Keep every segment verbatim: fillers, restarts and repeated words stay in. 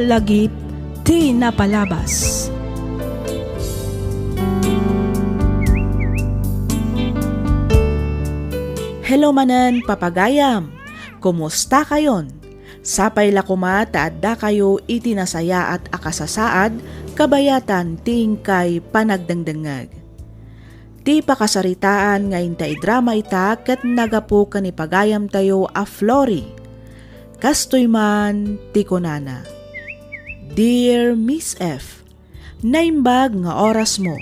Lagip ti napalabas. Hello manen, papagayam! Kumusta kayon? Sapay la koma ta addakayo iti nasayaat a kasasaad kabayatan ti inkay panagdengdengngeg. Ti pakasaritaan nga inta idrama ita ket nagapu ken ni pagayamtayo a Flory. Kastoy man ti kunana, "Dear Miss F, naimbag nga orasmo.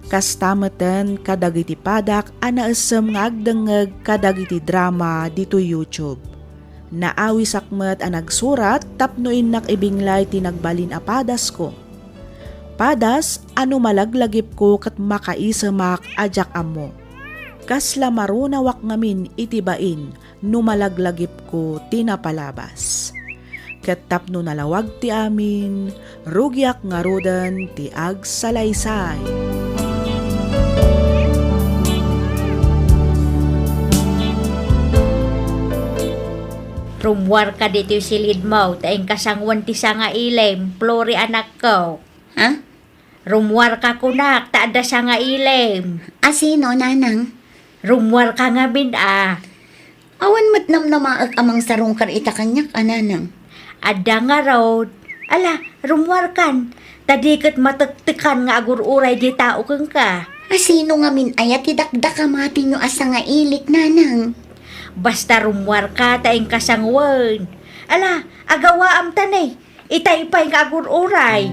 Kasta meten kadagiti padak a naessem nga agdengngeg kadagiti drama ditoy YouTube. Naawisak met a nagsurat tapno innak ibinglay ti nagbalin a padasko. Padas a no malaglagipko ket makaisemak a diak ammo. Kasla marunawak ngamin iti bain no malaglagipko ti napalabas. Ket tapno nalawag ti amin, rugiak ngaruden ti agsalaysay." Rummuarka ditoy silidmo ta inka sangoen ti sangailim, Flory anakko. Ha? Rummuarka kunak ta adda sangailim. A sino, nanang? Rummuarka ngamin a. Awan met namnamaek a mangsarungkar ita kaniak a nanang. Adda ngarud. Ala, rummuarkan. Ta di ket matektekan nga agur-uray di tao kenka. A sino ngamin aya ti dakdakamatenyo a sangailik, nanang? Basta rummuarka ta inka sangoen. Ala, agawaam ta ne. Itay pay nga agur-uray.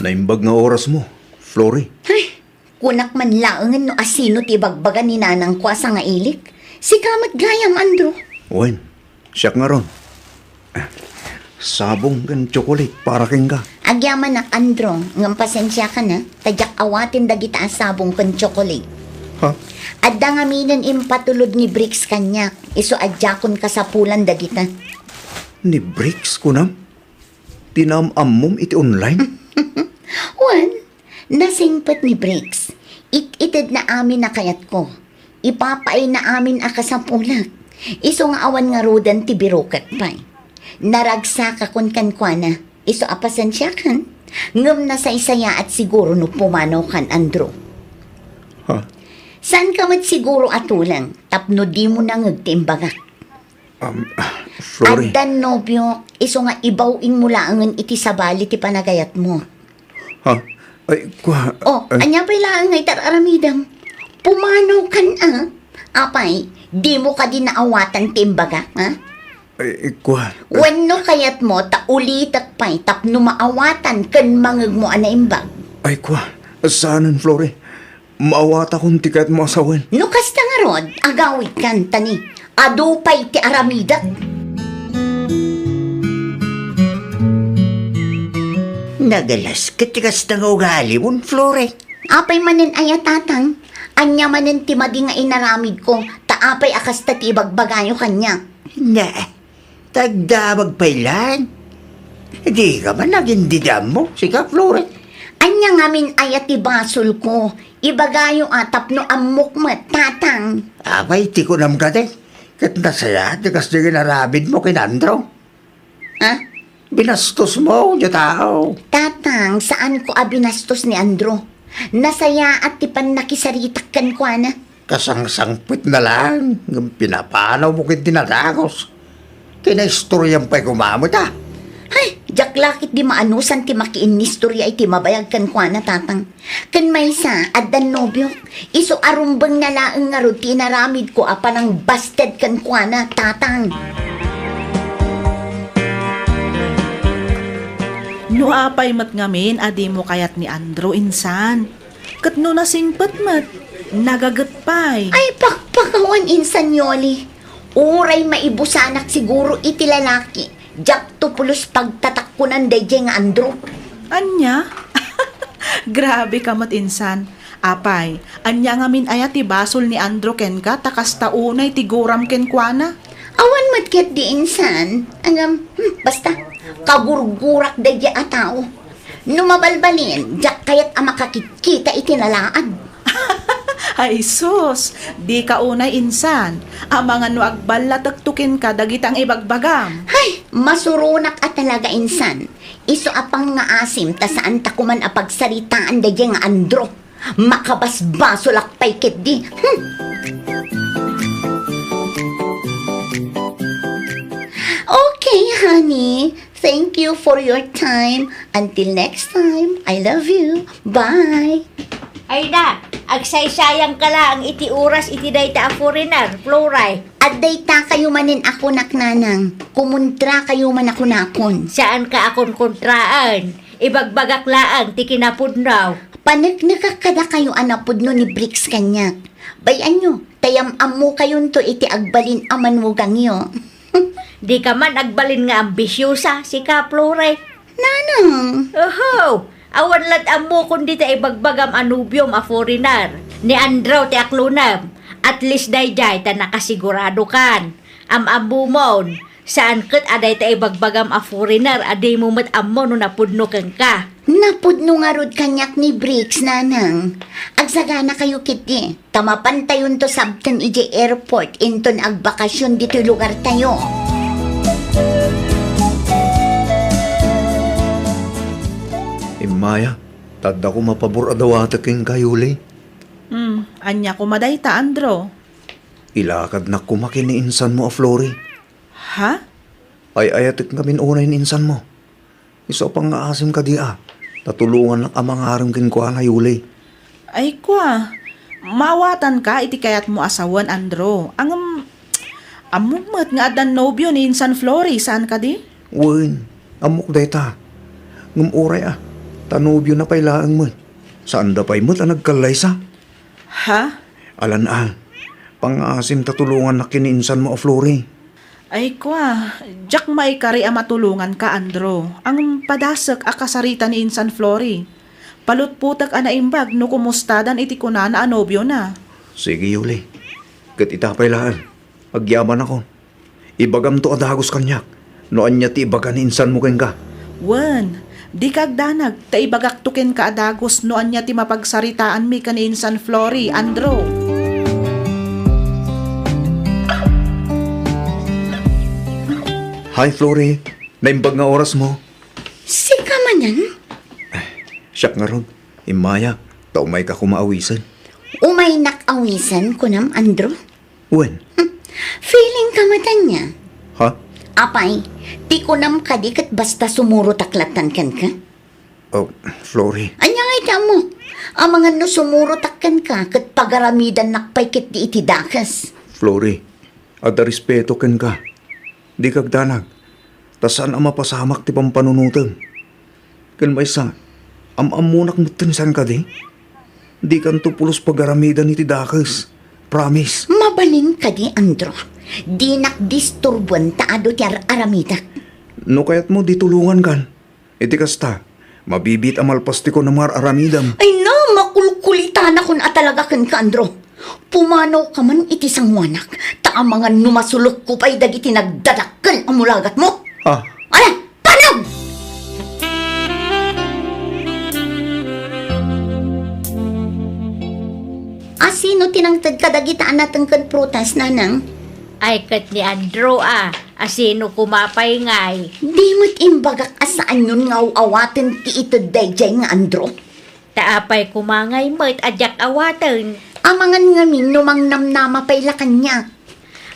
Naimbag nga orasmo, Flory. Ay, kunak man laengen no asino ti ibagbaga ni nanangko a sangailik. Sika met gayam, Andrew. Wen, siak ngarud. Sabong ken tsokolate para kenka. Agyamanak, Andrew, ngem pasensiakan a, ta diak awaten dagita a sabong ken tsokolate. Ha? Adda ngaminen impatulod ni Bricks kaniak, isu a diakon kasapulan dagita. Ni Bricks, kunam? Ti naam-ammom iti online? Wen, nasingpet ni Bricks. It-itedna amin a kayatko. Ipapaayna amin a kasapulak. Isu nga awan ngaruden ti birukek pay. Naragsakakon kenkuana. Isu a pasensiakan. Ngem nasaysayaat siguro no pumanawkan, Andrew. Ha? Saanka met siguro a tuleng tapno dimo nangeg ti imbagak. Um, Flory. Addan nobiok, isu nga ibaw-ingmo laengen iti sabali ti panagayatmo. Ha? Ay, kua, Oh, ay. Ania pay laeng nga itar-aramidem? Pumanawkan a. Apay, dimo kadi naawatan ti imbagak, ha? Ay, kua. Wenno kayatmo ta ulitek pay tapno maawatan ken mangegmo a naimbag? Ay, kua. Saanen, Flory. Maawatakon ti kayatmo a sawen. No kasta ngarud, agawidkan, ta ni, adu pay ti aramidek. Nagalas ket ti kasta nga ugalimon, Flore. Apay manen aya, Tatang? Ania manen ti madi nga inaramidko, ta apay a kasta ti ibagbagayo kaniak? Ne, tagdamag pay laeng. Dika man agin-didammo, sika, Flore. Ania ngamin aya ti basolko? Ibagayo a tapno ammok met, Tatang. Apay ti kunam kadi? Ket nasayaat ti kasdi nga inaramidmo ken Andrew. Ha? Binastosmo, diay tao. Tatang, saanko a binastos ni Andrew. Nasayaat ti pannakisaritak kenkuana. Kasangsangpetna laeng, ngem pinapanawmo ket ti nadagos. Kinaistoriam pay koma met a. Hay, diak la ketdi maanusan ti makiinnistoria iti mabayag kenkuana, Tatang. Ken maysa, addan nobiok. Isu a rumbengna laeng ngarud ti inaramidko a panangbasted kenkuana, Tatang. No apay met ngamin a dimo kayat ni Andrew, insan? Ket no nasingpet met, nagaget pay. Ay, pakpakawan, insan Yoli. Uray maibusanak siguro iti lalaki, diakto pulos pagtatakkunan daydiay nga Andrew. Ania? Grabe ka met, insan. Apay, ania ngamin aya ti basol ni Andrew kenka ta kasta unay ti guram kenkuana? Awan met ketdi, insan. Ngem, hmm, basta, kagurgurak daydiay a tao. No mabalbalin, diak kayat a makakitkita iti nalaad. Ay sus, dika unay insan. Amangan no agballatekto kenka dagiti ang ibagbagam. Hay, masuronak a talaga insan. Isu a pangngaasim ta saanta koman a pagsaritaan daydiay nga Andrew. Makabasbasolak pay ketdi. Hmm. Okay, honey. Thank you for your time. Until next time, I love you. Bye. Ay na, agsaysayang ka laeng iti oras iti dayta a foreigner, Floray. Adda dayta kayo manen a kunak, nanang. Kumontra kayo man a kunakon. Saan ka a kunkontraan. Ibagbagak laeng ti kinapudno. Paneknekak kadakayo a napudno ni Briggs kaniak. Bay-anyo, ta yam-ammo kayonto iti agbalin a manugangyo. Dika man agbalin nga ambisiosa, sika, Flore. Nanang! Oho! Awan la't ammokon dita ibagbagam a nobiom a foreigner. Ni Andrew ti aklonem. At least daydiay ta nakasiguradokan. Am-ammomon. Saan ket a dayta ibagbagam a foreigner a dimo met ammo no napudno kenka. Napudno ngarud kaniak ni Briggs, nanang. Agsagana kayo ketdi. Ta mapantayonto sabten idiay airport inton agbakasyon ditoy lugartayo. Immaya, ta adda koma pabor a dawatek kenka, Yuli. Hmm, ania koma dayta, Andrew? Ilakadnak koma ken ni insanmo a Flori. Ha? Ay-ayatek ngamin unay ni insanmo. Isu a pangngaasim kadi a, ta tulongannak a mangarem kenkuana, Yuli. Ay kua, maawatanka iti kayatmo a sawen, Andrew. Ngem, ammom met nga addan nobio ni insan Flori, saan kadi? Wen, ammok dayta. Ngem uray a, ta nobiona pay laeng met. Saanda pay met a nagkallaysa. Ha? Alan a, pangngaasim ta tulongannak ken ni insanmo a Flori. Ay kua, diak maikari a matulonganka, Andrew. Ngem padasek a kasarita ni insan Flori. Palutpotek a naimbag no kumustadan iti kunana a nobiona. Sige, Yuli. Ket ita pay laeng, agyamanakon. Ibagamto a dagus kaniak no ania ti ibaga ni insanmo kenka. Wen, dika agdanag, ta ibagakto kenka a dagus no ania ti mapagsaritaanmi ken ni insan Flori, Andrew. Hi, Flori. Naimbag nga orasmo. Sika manen? Siak ngarud, immaya, ta umayka koma awisen. Umaynak awisen, kunam, Andrew? Wen. Hmm, feeling ka met ania? Ha? Apay, ti kunam kadi ket basta sumurotak lattan kenka? Oh, Flori. Ania ngay ti ammok? Amangan no sumurotak kenka ket pagaramidannak pay ketdi iti dakes. Flori, adda respeto kenka. Dika agdanag, ta saan a mapasamak ti pampanunotem. Ken maysa, am-ammonak metten, saan kadi? Dikanto pulos pagaramidan iti dakes. Promise. Mabalin kadi, Andrew? Dinak disturboen ta adu ti ar-aramidek. No kayatmo, di tulongankan. Iti kasta, mabibiit a malpas ti kunam nga ar-aramidem. Ay na, makulkulitanakon a talaga kenka, Andrew. Pumanawka man iti sanguanak, ta amangan no masulekko pay dagiti nagdadakkel a mulagatmo. Ah. Ala, panaw! A sino ti nangted kadagita a nateng ken prutas, nanang? Ay, ket ni Andrew a, a sino koma pay ngay? Di met imbagak a saanyon nga aw-awaten ti ited daydiay nga Andrew? Ta apay koma ngay met a diak awaten? Amangan ngamin no mangnamnama pay la kaniak.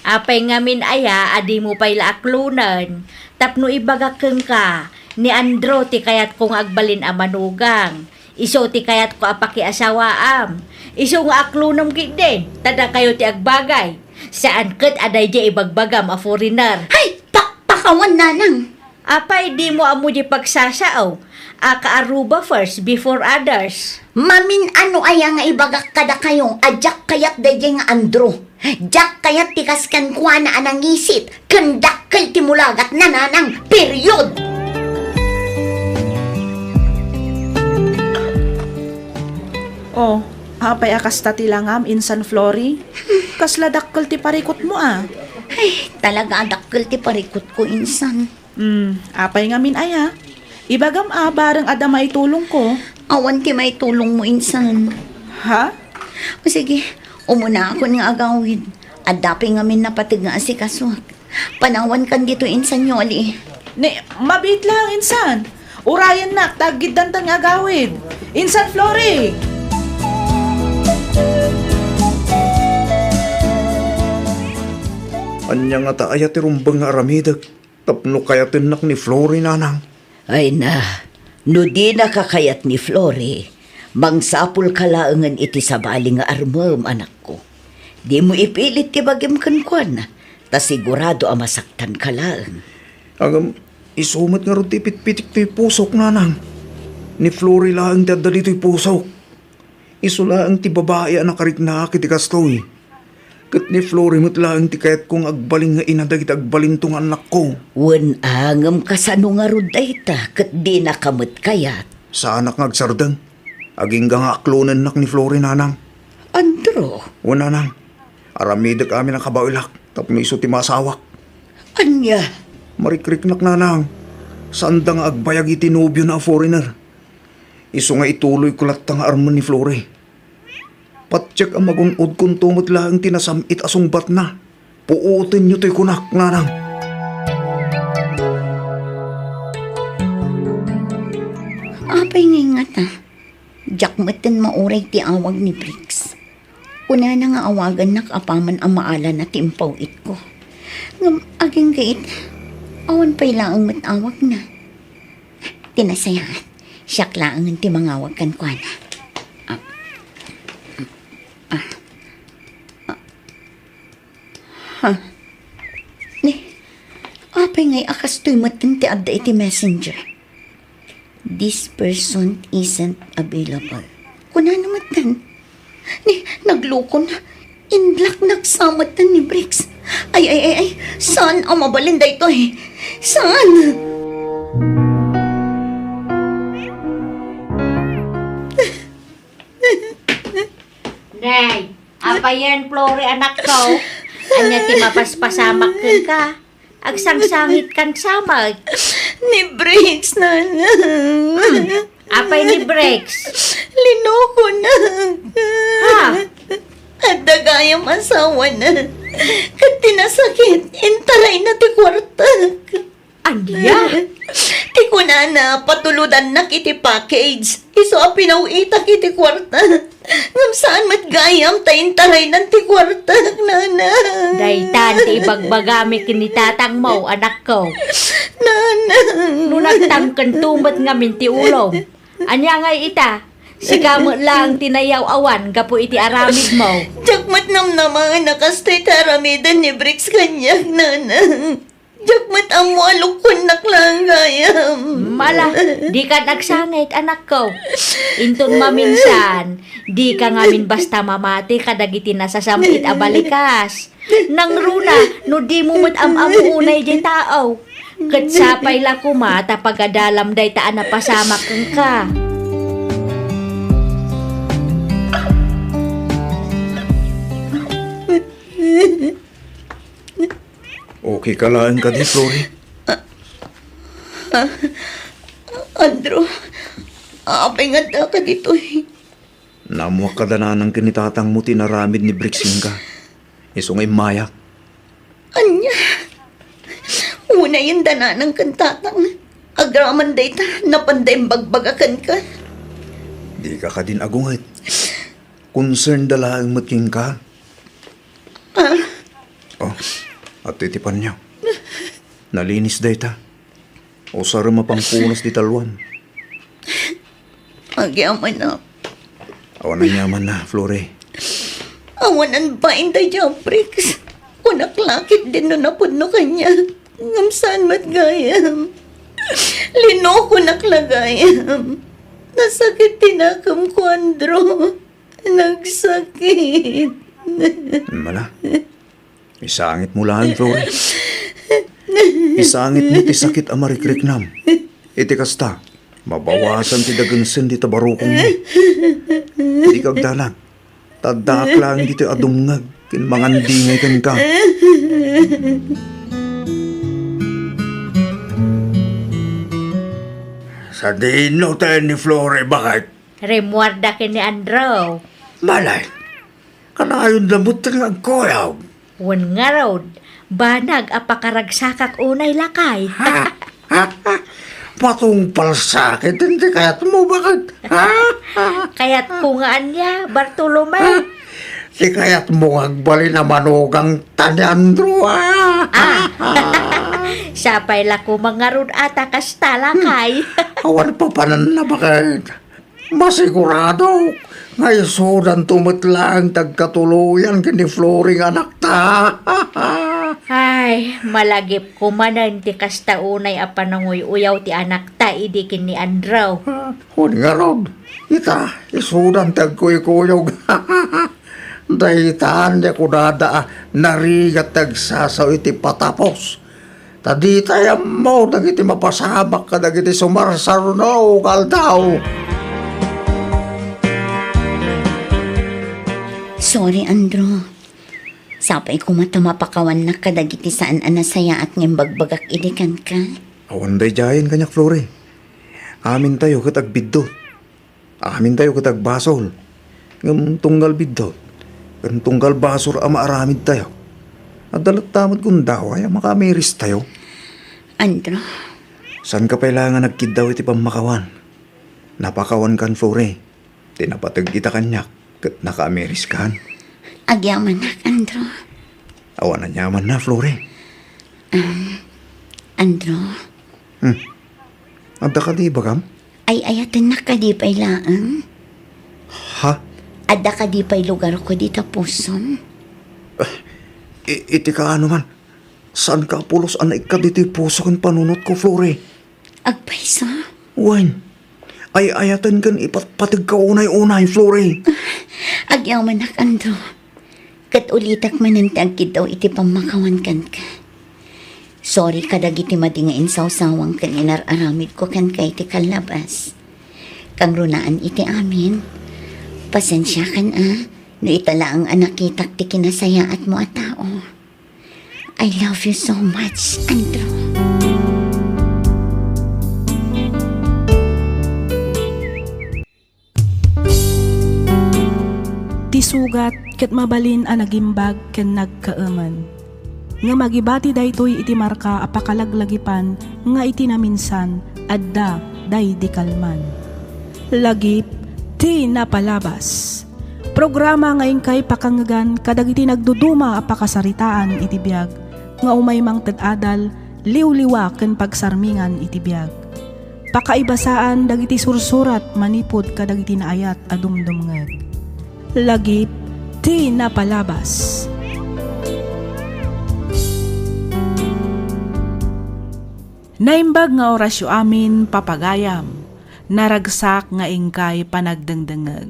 Apay ngamin aya a dimo pay la aklonen? Tapno ibagak kenka, ni Andrew ti kayatko nga agbalin a manugang. Isu ti kayatko a pakiasawaam. Isu nga aklonem ketdin, ta dakayo ti agbagay. Saan ket a daydiay ibagbagam a foreigner. Hay, pakpakawan, nanang! Apay, dimo ammo di pagsasao a ka-Aruba first before others? Mamin-ano aya nga ibagak kadakayo a diak kayat daydiay nga Andrew? Diak kayat ti kas kenkuana a nangisit ken dakkel ti mulagatna, nanang. Period! Oh, apay a kasta ti langam, insan Flori? Kasla dakkel ti parikutmo a. Ay, talaga a dakkel ti parikutko, insan. Hmm, apay ngamin aya? Ibagam a bareng adda maitulongko. Awan ti maitulongmo, insan. Ha? O sige, umunakon nga agawid. Adda pay ngamin napateg nga asikasuak. Panawankan ditoy insan, Yoli. Ni, mabiit lang, insan. Urayennak, ta aggiddantan nga agawid. Insan Flori! Ania ngata aya ti rumbeng nga aramidek tapno kayatennak ni Flori, nanang? Ay na, no dinaka kayat ni Flori, mangsapulka laengen iti sabali nga armem, anakko. Dimo ipilit ti bagim kenkuana, ta sigurado a masaktanka laeng. Ngem, isu met ngarud ti ipitpitik toy pusok, nanang. Ni Flori laeng ti adda ditoy pusok. Isu laeng ti babai a nakariknaak iti kastoy. Ket ni Flori met laeng ti kayatko nga agbalin nga ina dagiti agbalinto nga annakko. Wen a, ngem kasano ngarud dayta ket dinaka met kayat? Saanak nga agsardeng. Agingga nga aklonennak ni Flori, nanang. Andrew. Wen, nanang. Aramidek amin a kabaelak tapno isu ti maasawak. Ania? Marikriknak, nanang. Saanda nga agbayag iti nobiona a foreigner. Isu nga ituloyko latta nga armen ni Flori. Patiek a magun-odkonto met laeng ti nasam-it a sungbatna. Puotenyo toy kunak, nanang. Apay ngay ngata? Diak metten mauray ti awag ni Briggs. Kunana nga awagannak apaman a maalana ti impaw-itko. Ngem agingga ita, awan pay laeng met awagna. Ti nasayaat, siak laengen ti mangawag kenkuana. Ah. Ah. Ah. Ha? Ni, apay ngay a kastoy metten ti adda iti messenger? "This person isn't available." Kunana metten. Ni, naglukona. Inlaknak sa metten ni Briggs. Ay, ay, ay, ay. Saan a mabalin daytoy? Saan? Nay, apayen, Flori, anakko? Ania ti mapaspasamak kenka? Agsangsangitkan sa met. Ni Briggs, nanang. Hmm. Apay ni Briggs? Linokonak. Ha? Adda gayam asawana. Ket ti nasakit, intarayna ti kuartak. Ania? Ti kunana, patulodannak iti package. Isu a pinaw-itak iti kuarta. Ngem saan met gayam ta intaraynan ti kuartak, nanang. Daytan ti ibagbagami ken ni tatangmo, anakko. Nanang. No nagtangkento met ngamin ti ulom, ania ngay ita? Sika met laeng ti nayaw-awan gapu iti aramidmo. Diak met namnama a kastoy ti aramiden ni Briggs kaniak, nanang. Diak met ammo a lukkonnak laeng gayam. Mala, dikan agsangit, anakko. Inton maminsan, dika ngamin basta mamati kadagiti nasasam-it a balikas. Nangruna, no dimo met am-ammo unay diay tao. Ket sapay la koma ta pagadalam dayta a napasamak kenka. Okay ka laeng kadi, Flori? Ah, ah, Andrew, apay nga addaka ditoy? Naammoak kada nanang ken ni tatangmo ti inaramid ni Briggs kenka. Isu nga immayak. Ania? Unayen da nanang ken tatang. Agraman dayta, napanda imbagbaga kenka. Dika kadin agunget. Concern da laeng met kenka. Ah. Oh, adtoy ti panyo. Nalinis dayta. Usarem a pangpunas ti talloam. Agyamanak. Awan aniamanna, Flori. Awan bain daydiay a Briggs. Kunak la ketdin no napudno kaniak. Ngem saan met gayam. Linokonak la gayam. Nasakit ti nakemko, Andrew. Nagsakit. Mala, isangitmo laeng, Flori. Isangitmo ti sakit a marikriknam. Iti kasta, mabawasan ti dagensen dita barukongmo. Dika agdanag. Ta addaak laeng ditoy a dumngeg ken mangandingay kenka. Sadino tayo ni Flori, baket? Rimmuarda ken ni Andrew. Malay, Kanayonda met nga agkuyog. Wen ngarud, banag a pakaragsakak unay, lakay. Patungpal sakit ti kayatmo, baket. Kayatko nga ania, Bartolome? Ti kayatmo nga agbalin a manugang ta ni Andrew, ah. Ah, sapay la koma ngarud a ta kasta, lakay. Awan papananna, baket. Masiguradok nga isudanto met laeng ti agkatuloyan ken ni Flory nga anakta. Ay, malagipko manen ti kasta unay a pananguy-uyaw ti anakta idi ken ni Andrew. Wen ngarud, ita, isudan ti agkuykuyog. Daytan ti kunada a narigat ti agsasao iti patapos. Ta ditay ammo dagiti mapasamak kadagiti sumarsarno nga aldaw. Sorry, Andrew. Sapay koma ta mapakawannak kadagiti saan a nasayaat nga imbagbagak idi kenka. Awan daydiayen kaniak, Flory. Amintayo ket agbiddut. Amintayo ket agbasol. Ngem tunggal biddut ken tunggal basol a maaramidtayo, adda latta met gundaway a makaamiristayo. Andrew. Saanka pay laeng a nagkiddaw iti pammakawan. Napakawankan, Flory. Ti napateg ita kaniak ket nakaamiriskan. Agyamanak, Andrew. Awan aniamanna, Flory. Um, Andrew. Hmm. Adda kadi ibagam? Ay-ayatennak kadi pay laeng? Ha? Adda kadi pay lugarko dita pusom? Ah, i-, iti kaano man, saanka a pulos a naikkat ditoy puso ken panunotko, Flory. Agpayso? Wen, ay-ayaten ken ipatpategka unay-unay, Flory. Agyamanak, Andrew. Ket ulitak manen ti agkiddaw iti pammakawan kenka. Sorry kadagiti madi nga insawsawang ken inar-aramidko kenka iti kallabas. Kangrunaan iti amin, pasensiakan a no ita laeng a nakitak ti kinasayaatmo a tao. I love you so much, Andrew. Ti sugat ket mabalin a nagimbag ken nagkaemen. Ngem agibati daytoy iti marka a pakalaglagipan nga iti naminsan adda daydi kalman. Lagip ti napalabas. Programa nga inkay pakangngegan kadagiti nagduduma a pakasaritaan iti biag nga umay mangted adal, liwliwa ken pagsarmingan iti biag. Pakaibasaan dagiti sursurat manipud kadagiti naayat a dumdumngeg. Lagip ti napalabas. Naimbag nga orasyo amin, papagayam, naragsak nga inkay panagdengdengngeg.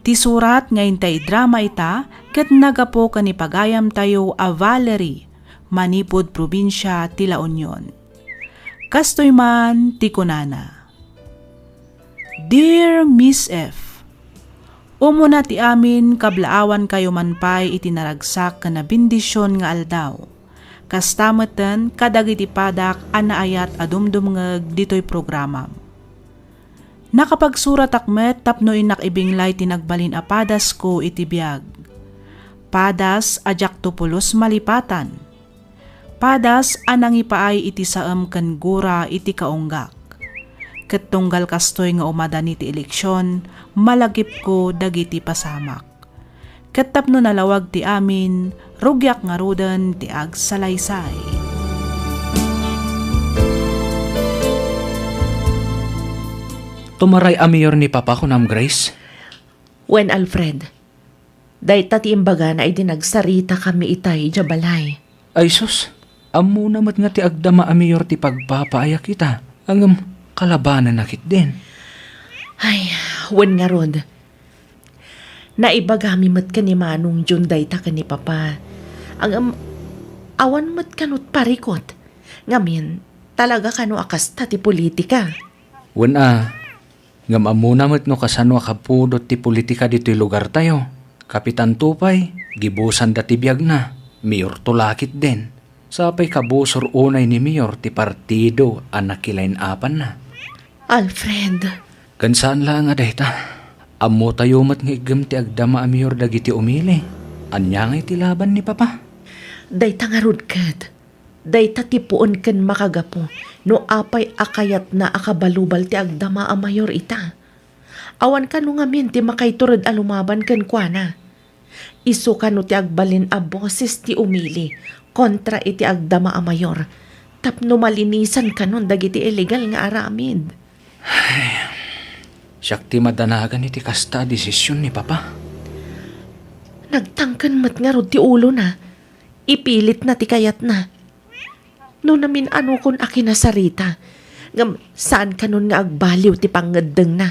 Ti surat nga intay idrama ita ket naggapu ken ni pagayamtayo a Valerie, manipud probinsia ti La Union. Kastoy man ti kunana, Dear Miss F, umuna ti amin, kablaawankayo man pay iti naragsak ken nabendision nga aldaw. Kasta metten kadagiti padak a naayat a dumdumngeg ditoy programam. Nakapagsuratak met tapno innak ibinglay ti nagbalin a padasko iti biag. Padas a diakto pulos malipatan. Padas a nangipaay iti saem ken gura iti kaunggak. Ket tunggal kastoy nga umadani ti eleksion, malagipko dagiti pasamak. Ket tapno nalawag ti amin, rugiak ngaruden ti agsalaysay. Tumaray a mayor ni Papa, kunam, Grace? Wen, Alfred. Dayta ti imbagana idi nagsaritakami itay idiay balay. Ay sus, ammona met nga ti agdama a mayor ti pagpapaayak ita, ngem kalabananna ketdin. Ay, wen ngarud. Naibagami met ken ni Manong Jun dayta ken ni Papa. Ngem, awan met kano ti parikut. Ngamin, talaga kano a kasta ti politika? Wen a, ngem ammona met no kasano a kapudot ti politika ditoy lugartayo. Kapitanto pay, gibusanda ti biagna, mayorto la ketdin. Sapay kabusor unay ni mayor ti partido a nakilain-apanna. Alfred. Ken saan laeng a dayta. Ammotayo met nga iggem ti agdama a mayor dagiti umili. Ania ngay ti laban ni Papa? Dayta ngarud ket, dayta ti puon ken makagapu no apay a kayatna a kabalubal ti agdama a mayor ita. Awan kano ngamin ti makaitured a lumaban kenkuana. Isu kano ti agbalin a boses ti umili kontra iti agdama a mayor tapno malinisan kanon dagiti illegal nga aramid. Siak ti madanagan iti kasta a desisyon ni Papa. Nagtangken met ngarud ti ulona. Ipilitna ti kayatna. No namin-anokon a kinasarita, ngem saan kanon nga agbaliw ti pangngeddengna.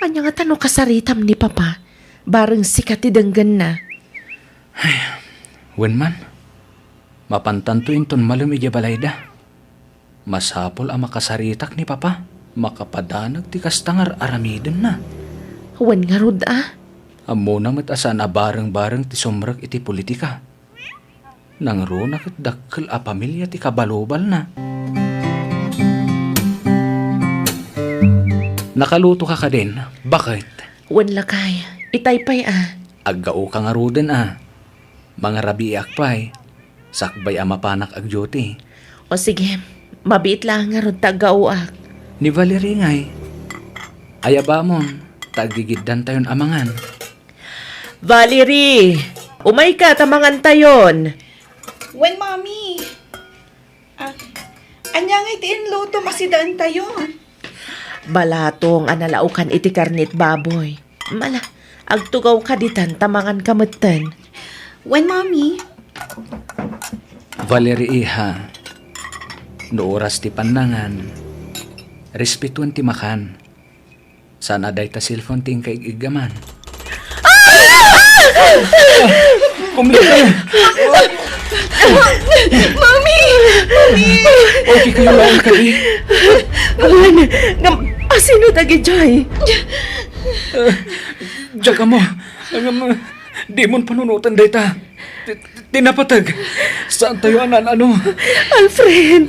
Ania ngata no kasaritam ni Papa, bareng sika ti denggenna? Ay, wen man, mapantanto inton malem idiay balayda. Masapul a makasaritak ni Papa, makapadanag ti kasta nga ar-aramidenna. Wen ngarud a? Ammona met a saan a bareng-bareng ti sumrek iti politika. Nangruna ket dakkel a pamilia ti kabalubalna. Nakalutoka kadin, baket? Wen lakay, itay pay a. Aggaoka ngaruden a. Mangarabiiak pay, sakbay a mapanak agduty. O sige, mabiit laeng ngarud ta aggaoak. Ni Valerie ngay, ayabamon, ta aggigiddantayon a mangan. Valerie, umayka ta mangantayon. Wen, Mami. Ah, ania ngay ti inlutom a sidaentayo? Balatong a nalaokan iti karnet baboy. Mala, agtugawka ditan ta manganka metten. Wen, Mami. Valerie, iha, no oras ti pannangan, respetuen ti makan. Saan a dayta cellphone ti inka ig-iggaman. Kumlika! Mami! Mami! Okay kayo laeng kadi? Wen, ngem, asino dagidiay? Diak ammo. Ngem, dimon panunoten dayta. Ti, ti napateg. Saantayo a naan-ano. Alfred!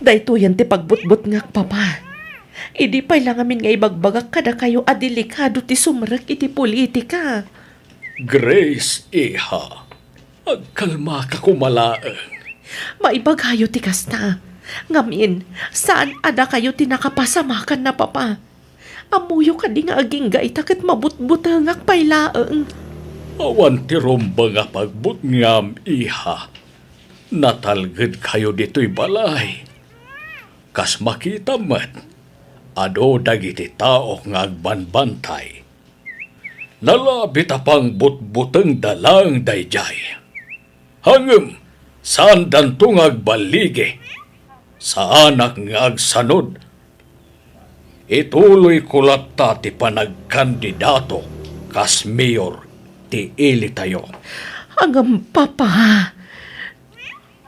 Daytoyen ti pagbutbutngak, Papa. Idi pay la ngamin nga ibagbagak kadakayo a delikado ti sumrek iti politika. Grace, iha, agkalmaka koma laeng. Maibagayo ti kasta. Ngamin, saan a dakayo ti nakapasamakan na, Papa. Ammoyo kadi nga agingga ita ket mabutbutengak pay laeng. Awan ti rumbeng a pagbutngam, iha. Natalgedkayo ditoy balay. Kas makitam met, adu dagiti tao nga agbanbantay. Nalabit a pangbutbutengda laeng daydiay. Ngem, saandanto nga agballigi. Saanak nga agsanud. Ituloyko latta ti panagkandidato kas mayor ti ilitayo. Ngem, Papa.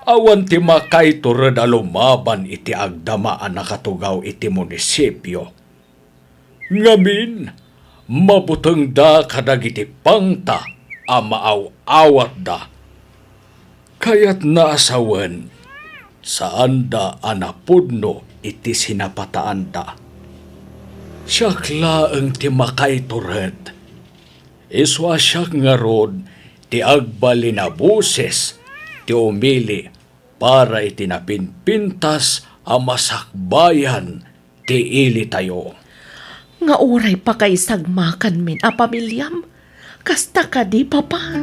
Awan ti makaitured a lumaban iti agdama a nakatugaw iti munisipio. Ngamin, mabutengda kadagiti pangta a maaw-awatda. Kayatna a sawen, saanda a napudno iti sinapataanda. Siak laeng ti makaitured. Isu a siak ngarud ti agbalin a boses ti umili para iti napinpintas a masakbayan ti ilitayo. Nga uray pakaisagmakanmin a pamiliam, kasta kadi, Papa?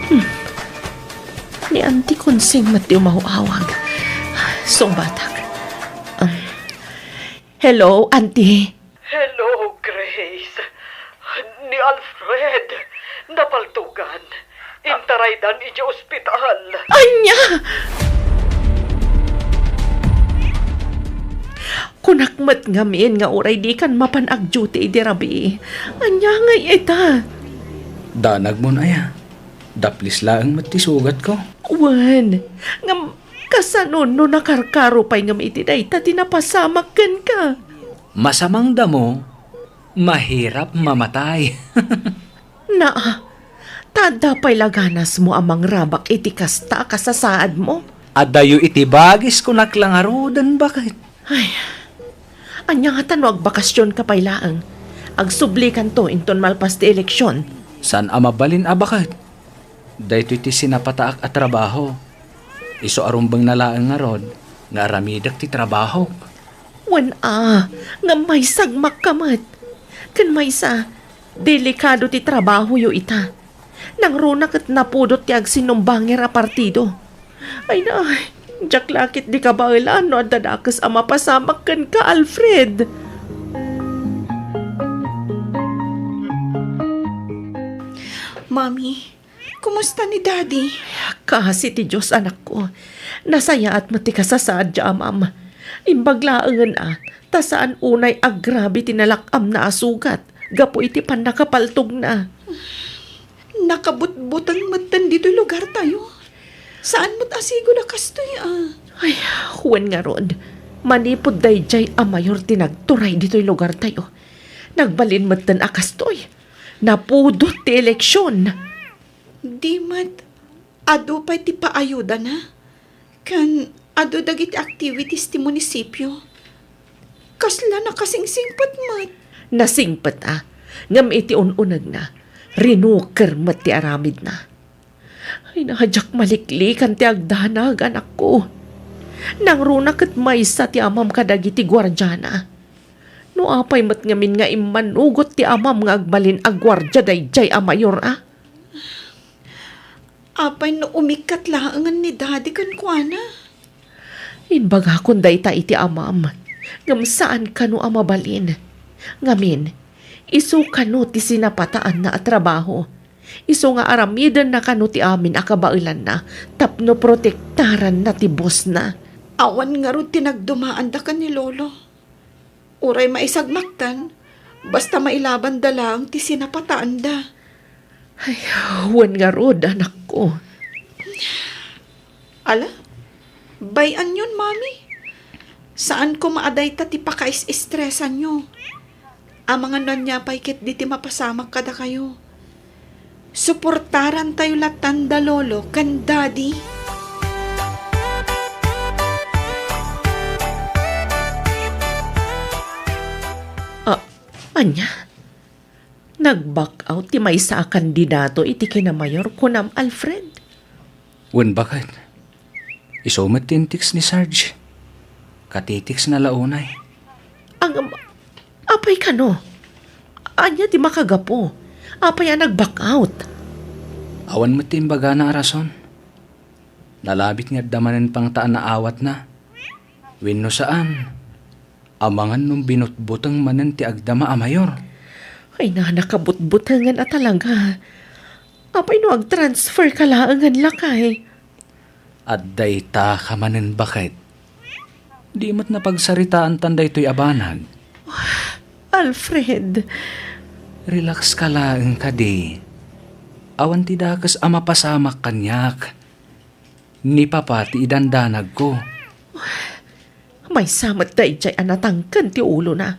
Hmm. Ni Auntie Consing met ti umaw-awag. Sungbatak. Um, hello, Auntie. Hello, Grace. Ni Alfred, napaltugan. Intaraydan idiay ospital. Ania? Kunak met ngamin nga uray dikan mapan agduty idi rabii. Ania ngay ita? Danagmon aya? Daplis laeng met ti sugatko. Wen, ngem kasano no nakarkaro pay ngem iti dayta ti napasamak kenka? Masamang damo, mahirap mamatay. Naa, Ta adda pay la ganasmo a mangrabak iti kasta a kasasaadmo? Adayo iti bagis, kunak la ngaruden, baket. Ay, ania ngata no agbakasionka pay laeng? Agsublikanto inton malpas ti eleksion. Saan a mabalin a baket. Daytoy ti sinapataak a trabaho. Isu a rumbengna laeng ngarud nga aramidek ti trabahok. Wen a, ngem maysa agmakka met. Ken maysa, delikado ti trabahoyo ita. Nangruna ket napudot ti agsinumbangir a partido. Ay na, diak la ket di kabaelan no adda dakes a mapasamak kenka, Alfred. Mami, kumusta ni Daddy? Kaasi ti Dios, anakko. Nasayaat met ti kasasaad ti amam. Imbag laengen a, ta saan unay agrabe ti nalak-amna a sugat gapu iti pannakapaltogna. Nakabutbuteng metten ditoy lugartayo. Saan met a sigud a kastoy a. Ay, wen ngarud, manipud daydiay a mayor ti nagturay ditoy lugartayo. Nagbalin metten a kastoy. Napudot ti eleksion. Di met adu pay ti paayudana? Ken adu dagiti activities ti munisipio. Kasla nakasingsingpet met. Nasingpet a, ngem iti un-unegna, rinuker met ti aramidna. Ay, na, diak maliklikan ti agdanag, anakko. Nangruna ket maysa ti amam kadagiti guardiana. No apay met ngamin nga immanugot ti amam nga agbalin a guardia daydiay a mayor a? Apay no umikkat laengen ni Daddy kenkuana? Imbagakon dayta iti amam, ngem saan kano a mabalin. Ngamin, isu kano ti sinapataanna a trabaho. Isu nga aramidenna kano ti amin a kabaelanna tapno protektaranna ti bosna. Awan ngarud ti nagdumaanda ken ni Lolo. Uray maisagmaktan, basta mailabanda laeng ti sinapataanda. Ay, wen ngarud, anakko. Ala, bay-anyon, Mami. Saan koma a dayta ti pakais-estresanyo. Amangan no ania pay ketdi ti mapasamak kadakayo. Suportarantayo lattan da Lolo ken Daddy. Ah, ania? Nag-back out ti maysa a kandidato iti kinamayor, kunam, Alfred? Wen, baket. Isu met ti in-text ni Sarge. Kati-text na la unay. Ang, apay kano? Ania ti makagapu? Apay a nag-back out? Awan met ti imbagana a rason. Nalabit nga adda manen pangta a naawatna. Wenno saan, amangan no binutbuteng manen ti agdama a mayor. Ay, na, nakabutbutengen a talaga. Apay no agtransfer ka laengen lakay? Adda ita ka manen, baket. Di met napagsaritaantan daytoy a banag. Alfred. Relax ka laeng kadi. Awan ti dakes a mapasamak kaniak. Ni Papa ti idandanagko. Maysa met daydiay a natangken ti ulona.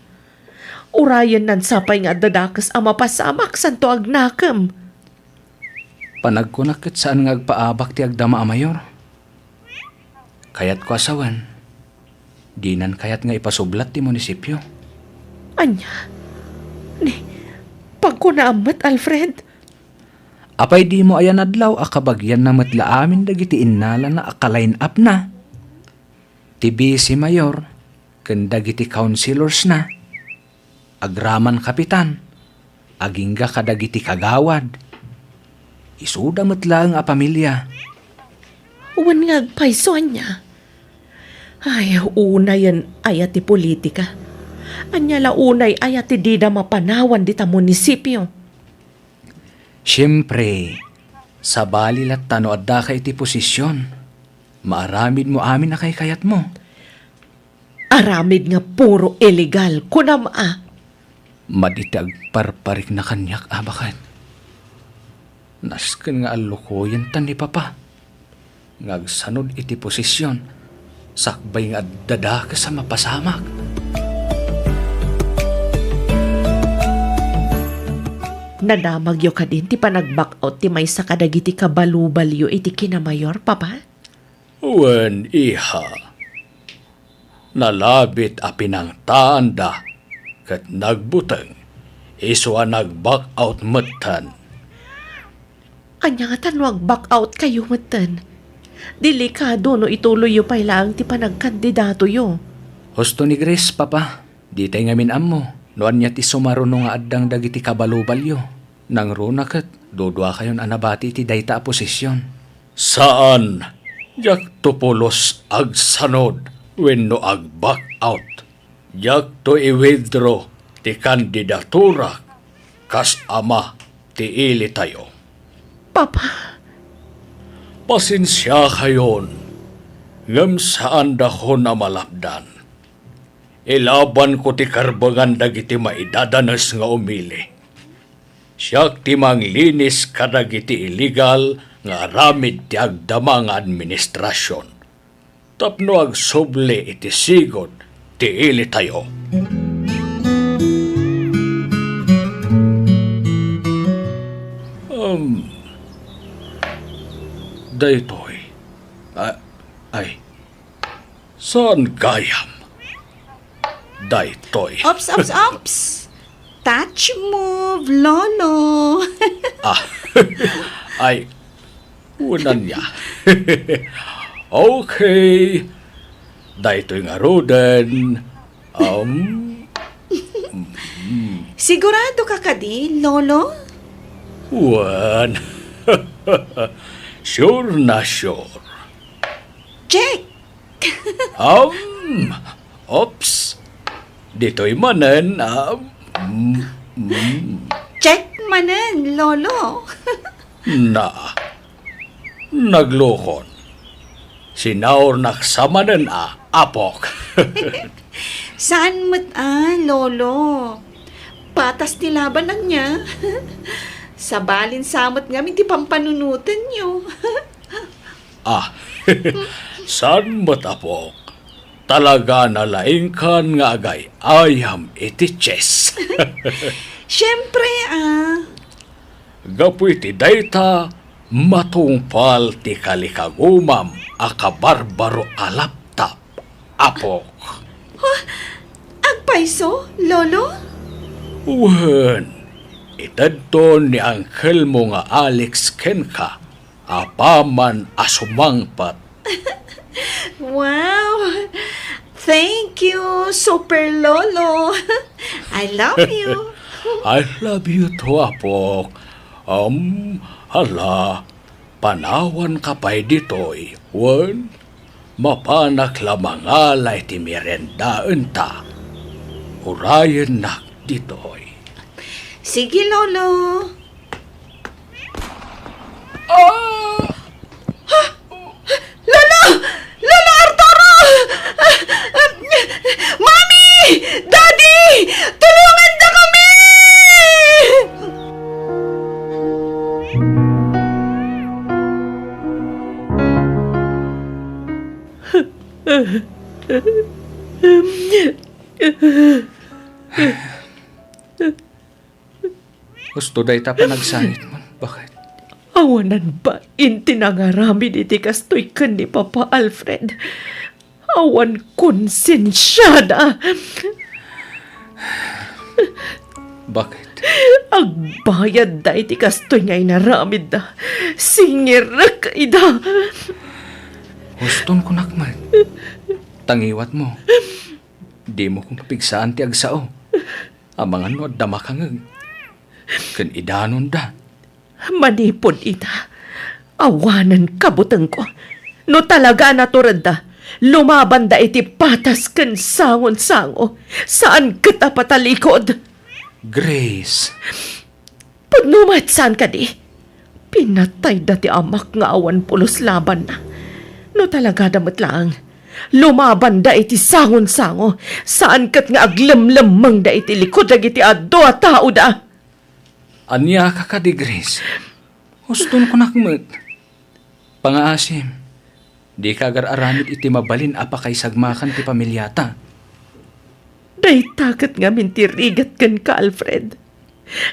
Urayen nansapay nga adda dakes a mapasamak santo agnakem. Panagkunak ket saan nga agpaabak ti agdama a mayor. Kayatko a sawen, dinan kayat nga ipasublat ti munisipyo. Ania? Ni, pagkunaam met, Alfred? Apay dimo ayan adlaw a kabagianna met la amin dagiti innalana a ka-line-up-na? Ti vice mayor ken dagiti councilors-na, agraman kapitan, agingga kadagiti kagawad. Isuda met laeng a pamilia. Wen nga agpayso, ania? Ay, unayen aya ti politika? Ania la unay aya ti dida mapanawan dita munisipyo? Siempre, sabali latta no addaka iti posisyon. Maaramidmo amin a kaykayatmo. Aramid nga puro illegal, kunam a. Madi ti agparparikna kaniak, a, baket. Nasken nga allukoyenta ni Papa nga agsanud iti posisyon sakbay nga adda dakes a mapasamak. Nadamagyo kadin ti panag-back out ti maysa kadagiti kabalubalyo iti kinamayor, Papa? Wen, iha. Nalabit a pinangtaanda ket nagbuteng, isu a nag-back out metten. Ania ngata no ag-back out kayo metten? Delikado no ituloyyo pay laeng ti panagkandidatoyo. Husto ni Grace, Papa. Ditay ngamin ammo no ania ti sumaruno nga addang dagiti kabalubalyo. Nangruna ket duduakayon a nabati iti dayta a posisyon. Saan, diakto pulos agsanod wenno ag-back out. Diakto i-withdraw ti kandidaturak kas ama ti ilitayo. Papa. Pasensiakayon, ngem saandakon a malapdan. Ilabanko ti karbengan dagiti maidadanes nga umili. Siak ti manglinis kadagiti illegal nga aramid ti agdama nga administrasion tapno agsubli iti sigud ti ilitayo. Um, daytoy. Ah, ay, saan gayam? Daytoy. Ops, ops, ops! Touch move, Lolo! Ah, ay, unan niya. Okay. Daytoy ngaruden. Um, Sigurado ka kadi, Lolo? Wen. Sure na sure. Check! Um, oops. Ditoy manen, um, mm, mm. Check manen, Lolo. Na, naglukon. Sinaurnak sa manen a, apok. Saan met a, Lolo? Patas ti laban ania. Sabalin sa met ngamin ti pampanunotenyo. Ah, saan met, apok? Talaga na laingkan nga agay-ayam iti chess. Siempre, ah. Gapu iti dayta, matungpal ti kalikagumam a kabarbaro a laptop, apok. Ha? Agpayso, Lolo? Wen, itedton ni angkelmo nga Alex kenka apaman a sumangpet. Wow! Thank you, Super Lolo! I love you! I love you too, apok. Um, hala, panawanka pay ditoy, wen? Mapanak la mangalay ti meriendaenta. Urayennak ditoy. Sige, Lolo. Ah! Ha? Lolo! Lolo Arturo! Ah, ah, Mami! Daddy! Tulongandakami! Husto dayta panagsangitmo. Bakit? Awanan bain ti nangaramid iti kastoy ken ni Papa Alfred. Awan konsensiada. Bakit? Agbayadda iti kastoy nga inaramidda. Singirek ida. Huston kunak met. Tangiwatmo. Dimo kong kapigsaan ti agsao. Amangan no adda makangeg ken idanonda. Manipud ita, awanen kabutengko. No talaga a naturedda, lumabanda iti patas ken sangon-sango, saan ket a patalikod. Grace. Pudno met saan kadi? Pinatayda ti amak nga awan pulos labanna. No talagada met laeng, lumabanda iti sangon-sango, saan ket nga aglemlemmengda iti likud dagiti adu a taoda. Ania ka kadi, Grace? Huston kunak met. Pangaasim, dika agar-aramid iti mabalin a pakaisagmakan ti pamiliata. Dayta ket ngamin ti rigat kenka, Alfred.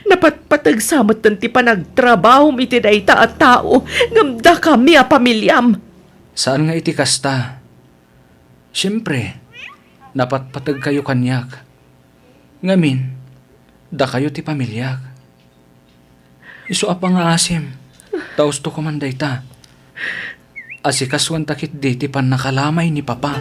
Napatpateg sa metten ti panagtrabahom iti dayta a tao, ngem dakami a pamiliam. Saan nga iti kasta. Siempre, napatpategkayo kaniak. Ngamin, dakayo ti pamiliak. Isu a pangaasim, ta usto ko man dayta. Asikasuanta ketdi ti pannakalamay ni Papa.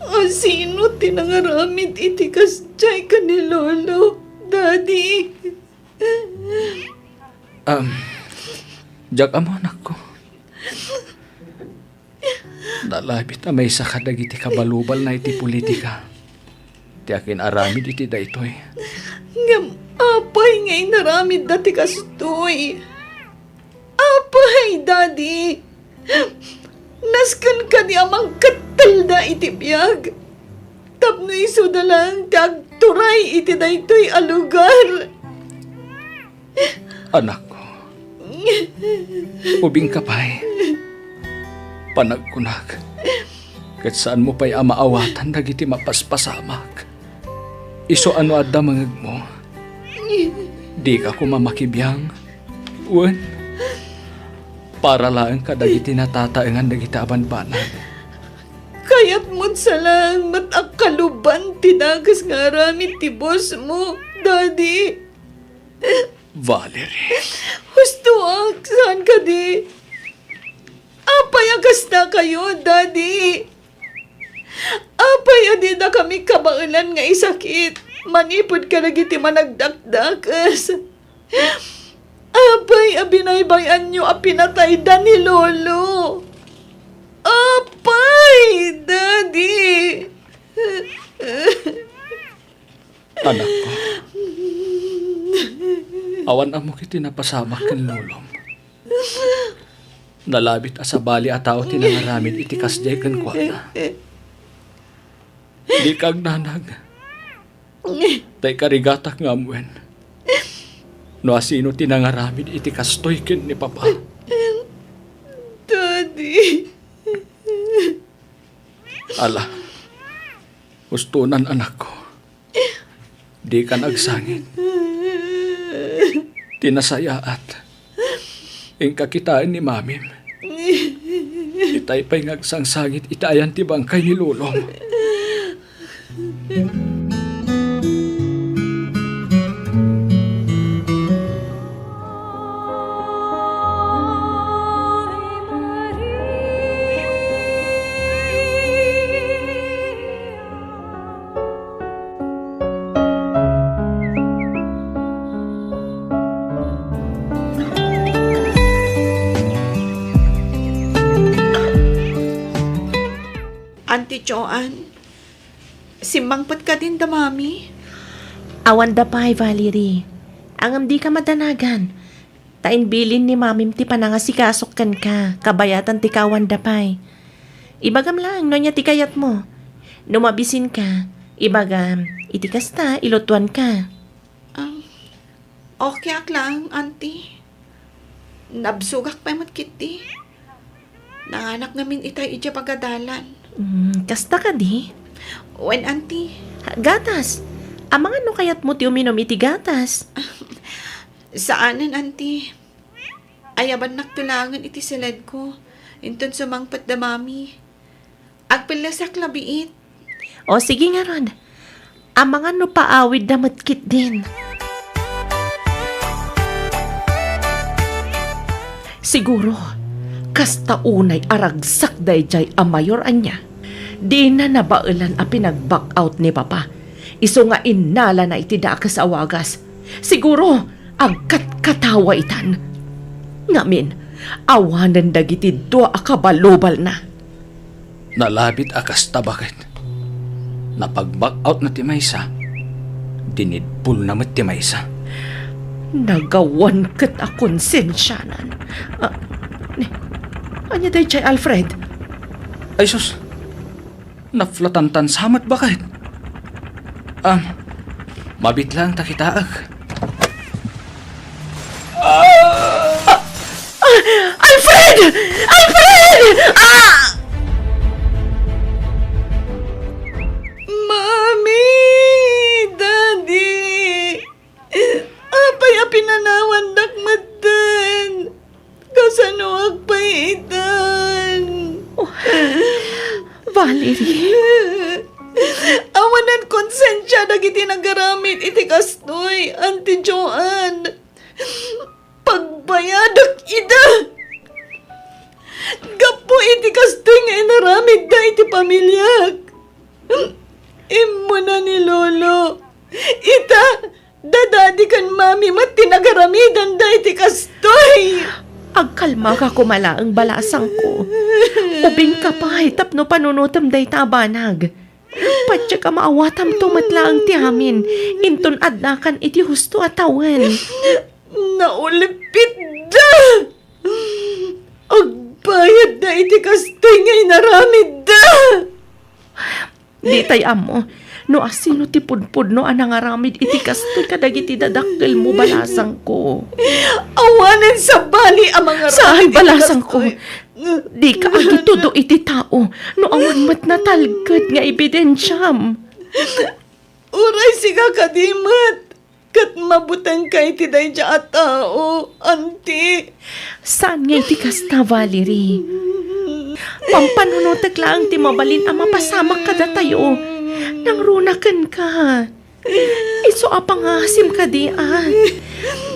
A sino ti nangaramid iti kasdiay ken ni Lolo, Daddy? Um, diak ammo, anakko. Nalabit a maysa kadagiti kabalubalna iti politika ti akin-aramid iti daytoy. Ngem apay nga inaramidda ti kastoy? Apay, Daddy? Nasken kadi a mangkettelda iti biag tapno isuda laeng ti agturay iti daytoy a lugar? Anakko, ubingka pay. Panagkunak, ket saanmo pay a maawatan dagiti mapaspasamak. Isu a no adda mangegmo, dika koma makibiang. Wen, para laeng kadagiti natataengan dagiti a banbanag. Kayatmon sa laeng met a kaluban ti dakes nga aramid ti bossmo, Daddy. Valerie. Hustoak, saan kadi? Apay a kasta kayo, Daddy? Apay a didakami kabaelan nga isakit manipud kadagiti managdakdakes? Apay a binaybay-anyo a pinatayda ni Lolo? Apay, Daddy! Anakko, awan ammok iti napasamak ken lolom. Nalabit a sabali a tao ti nangaramid iti kasdiay kenkuana. Dika agnanag. Ta ikarigatak nga ammoen no asino ti nangaramid iti kastoy ken ni Papa. Daddy. Ala, ustonan, anakko. Dikan agsangit. Ti nasayaat, inka kitaen ni Mamim. Itay pay nga agsangsangit iti ayan ti bangkay ni Lolom. Auntie Joan, simmangpet kadin da Mami? Awan da pay, Valerie. Ngem dika madanagan. Ta imbilin ni Mamim ti panangasikasok kenka, kabayatan ti kaawanda pay. Ibagam laeng no ania ti kayatmo. No mabisinka, ibagam, iti kasta, ilutuanka. Um, okay ak laeng, Auntie. Nabsogak pay met ketdi. Nanganak ngamin itay idiay pagadalan. Mm, kasta kadi? Wen, Auntie. Gatas. Amangan no kayatmo ti uminum iti gatas. Saanen, Auntie. Ayabannakto laengen iti siledko, inton sumangpet da Mami. Agpellesak la biit. O, sige ngarud. Amangan no paawidda met ketdin. Siguro, kasta unay a ragsak daydiay a mayor ania. Dina nabaelan a pinag-back out ni Papa. Isu nga innalana iti dakes a wagas. Siguro, agkatkatawa itan. Ngamin, awanen dagiti dua a kabalubalna. Nalabit a kasta baket. Napag-back out na ti maysa, dinidpulna met ti maysa. Nagawan ket a konsensianan. Ah, ni, ania daydiay, Alfred? Ay sus, naflatantan sa met baket. Ah, mabit lang ta kitaek. Ah! Ah! Alfred! Alfred! Ah! Valerie. Awanan konsensia dagiti nagaramid iti kastoy, Auntie Joanne. Pagbayadak ida. Gapu iti kastoy nga inaramidda iti pamiliak. Immuna ni Lolo. Ita, da Daddy ken Mami met ti nagaramidanda iti kastoy. Agkalmaka koma laeng, balasangko. Ubingka pay tapno panunotem dayta a banag. Patiek a maawatamto met laeng ti amin, inton addakan iti husto a tawen. Naulipitda! Agbayadda iti kastoy nga inaramidda! Ditay ammo no asino ti pudpudno a nangaramid iti kastoy kadagiti dadakkelmo, balasangko. Awanen sabali a mangaramid iti kastoy. Say, balasangko. Dika agitudo iti tao no awan met natalged nga ebidensiam. Uray sika kadi met, ket mabutengka iti daydiay a tao, Auntie. Saan nga iti kasta, Valerie. Pampanunotek laeng ti mabalin a mapasamak kadatayo. Nangruna kenka. Isu a pangasim kadi a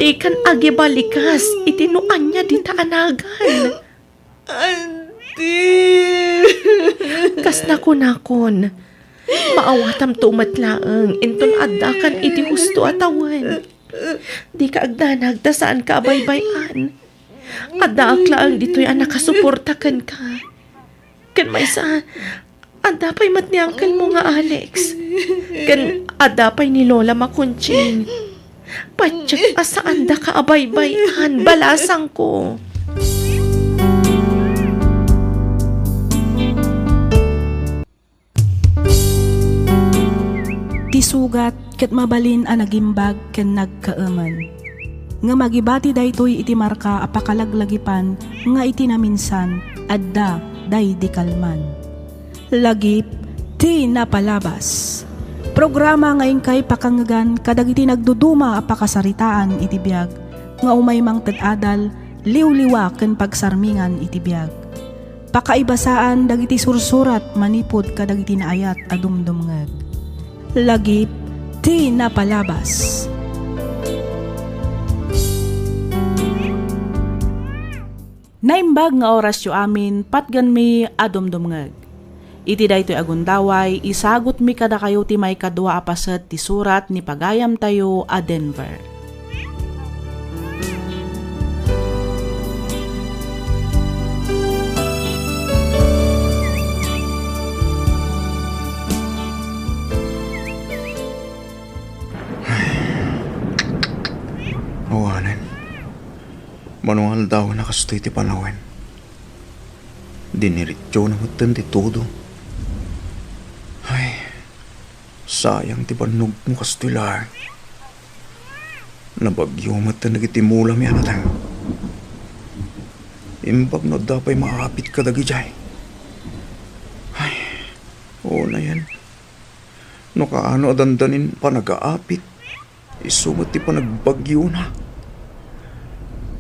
dikan agibalikas iti no ania dita a nagan. Auntie! Kas nakunakon, maawatamto met laeng inton addakan iti husto a tawen. Dika agdanag ta saanka a baybay-an. Addaak laeng ditoy a nakasuporta kenka. Ken maysa, adda pay met ni uncle mo nga Alex. Ken adda pay ni Lola Makunching. Patiek a saandaka a baybay-an, balasangko. Ti sugat ket mabalin a nagimbag ken nagkaemen. Ngem agibati daytoy iti marka a pakalaglagipan nga iti naminsan, adda daydi kalman. Lagip ti napalabas. Programa nga inkay pakangegan kadagiti nagduduma a pakasaritaan iti biag nga umay mangted adal, liwliwa ken pagsarmingan iti biag. Pakaibasaan dagiti sursurat manipud kadagiti naayat a dumdumngeg. Lagip ti napalabas. Naimbag nga orasyo amin, patgenmi a dumdumngeg. Iti daytoy a gundaway, isagutmi kadakayo ti maikadua a paset ti surat ni pagayamtayo a Denver. Awanen. Mano nga aldawen a kastoy ti panawen. Diniretsona metten ti todo. Ay, sayang ti bannogmo kastoy laeng. Nabagyo metten dagiti mulami a nateng. Imbag no adda pay maapit kadagijay. Ay, unayen. No kaano a dandanin panagaapit, isu met ti panagbagyona.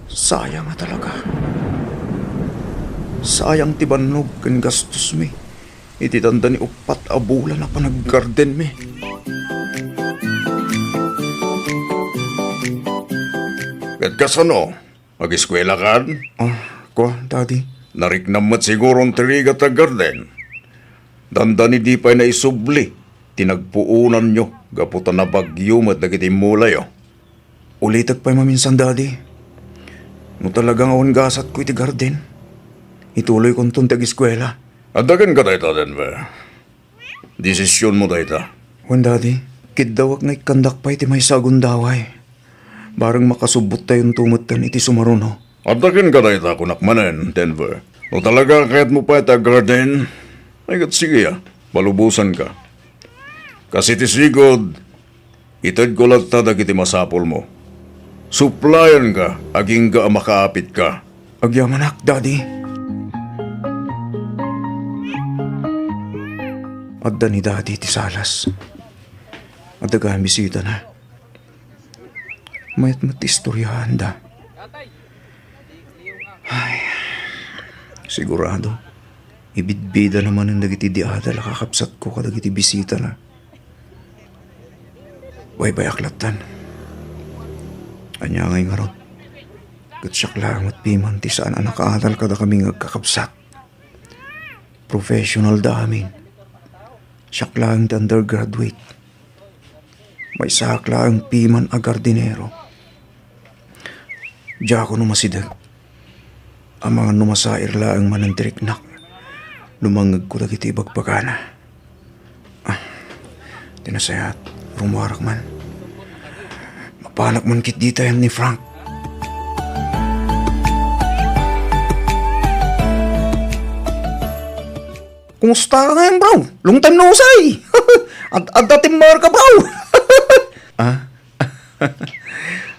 Sayang a talaga. Sayang ti bannog ken gastosmi iti dandani uppat a bulan a panaggardenmi. Ket kasano? Ageskuelakan? Ah, kua, Daddy. Nariknam met siguron ti rigat a garden. Dandani di pay naisubli ti nagpuonanyo gapu ta nabagyo met dagiti mulayo. Ulitek pay maminsan, Daddy. No talaga nga awan gasatko iti garden, ituloykonton ti ageskuela. Adda kenka dayta, Denver. Desisionmo dayta. Wen, Daddy, kiddawak nga ikkandak pay ti maysa a gundaway. Bareng makasubbottayonto metten iti sumaruno. Adda kenka dayta, kunak manen, Denver. No talaga a kayatmo pay ti garden, ay ket sige a, palubosanka. Kas iti sigud, itedko latta dagiti masapulmo. Suplayanka agingga a makaapitka. Agyamanak, Daddy. Adda ni Daddy ti salas. Adda gayam bisitana. Mayat met ti istoryaanda. Ay, sigurado, Ibidbidana manen dagiti di adal a kakabsatko kadagiti bisitana. Baybayak lattan. Ania ngay ngarud? Ket siak laeng met piman ti saan a nakaadal kadakami nga agkakabsat. Professional da amin. Siak laeng ti undergraduate. Maysaak laeng piman a gardinero. Diakon umasideg. Amangan no masair laeng manen ti riknak no mangngegko dagiti ibagbagana. Ah, ti nasayaat, rummuarak man. Mapanak man ketdi ta ni Frank. Kumusta ka ngayon, bro? Long time no see. Ad-, adda timmarka, bro. Ah?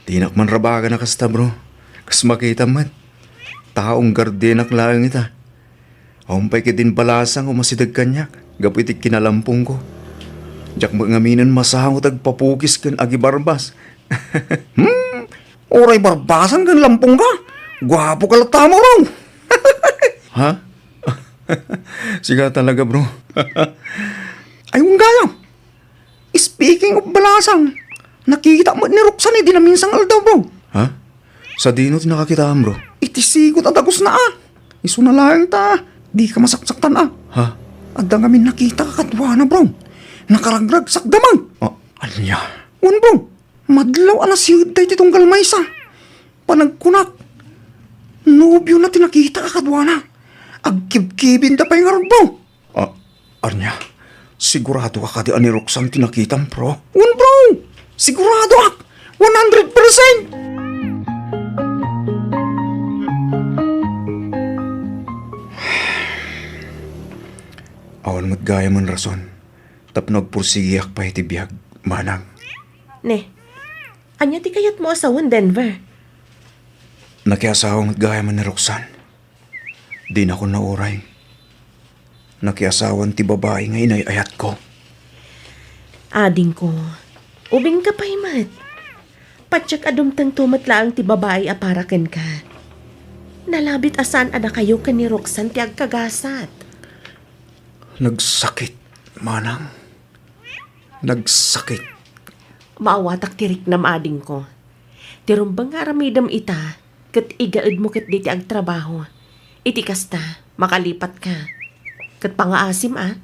Dinak man rabagan a kasta, bro. Kas makita met. Taong gardenak laeng ita. Awan pay ketdin balasang umasideg kaniak gapu iti kinalampongko. Diak met ngaminen masango ti agpapukis ken agibarbas. Hmm? Uray barbasan ken lampongka? Guapoka latta, bro. Ha? Sika talaga, bro. Ay, wen gayam. Speaking of balasang, nakitak met ni Roxanne idi naminsan nga aldaw, bro. Ha? Sadino ti nakakitaam, bro? Iti sigot a dagusna, a. Isuna laeng ta dika masaksaktan, a. Ha? Adda ngamin nakitak a kaduana, bro. Nakaragragsak damag. Ah, ania? Wen, bro. Madlaw a nasiwedda iti tunggal maysa. Panagkunak, nobiona ti nakitak a kaduana. Agkibkibinda pay ngarud, bro. Ah, ania? Sigurado ka kadi a ni Roxanne ti nakitam, bro? Wen, bro! Siguradoak! One hundred percent! Awan met gayamen rason tapno agpursigiak pay iti biag, manang. Ne, ania ti kayatmo a sawen, Denver? Nakiasawa met gayamen ni Roxanne. Dinakon nauray. Nakiasawan ti babai nga inay-ayatko. Adingko, ubingka pay met. Patiek a dumtengto met laeng ti babai a para kenka. Nalabit a saan a dakayo ken ni Roxanne ti agkagasat. Nagsakit, manang. Nagsakit. Maawatak ti riknam, adingko. Ti rumbeng nga aramidem ita, ket igaedmo ketdi ti agtrabaho. Iti kasta, makalipatka. Ket pangaasim, a.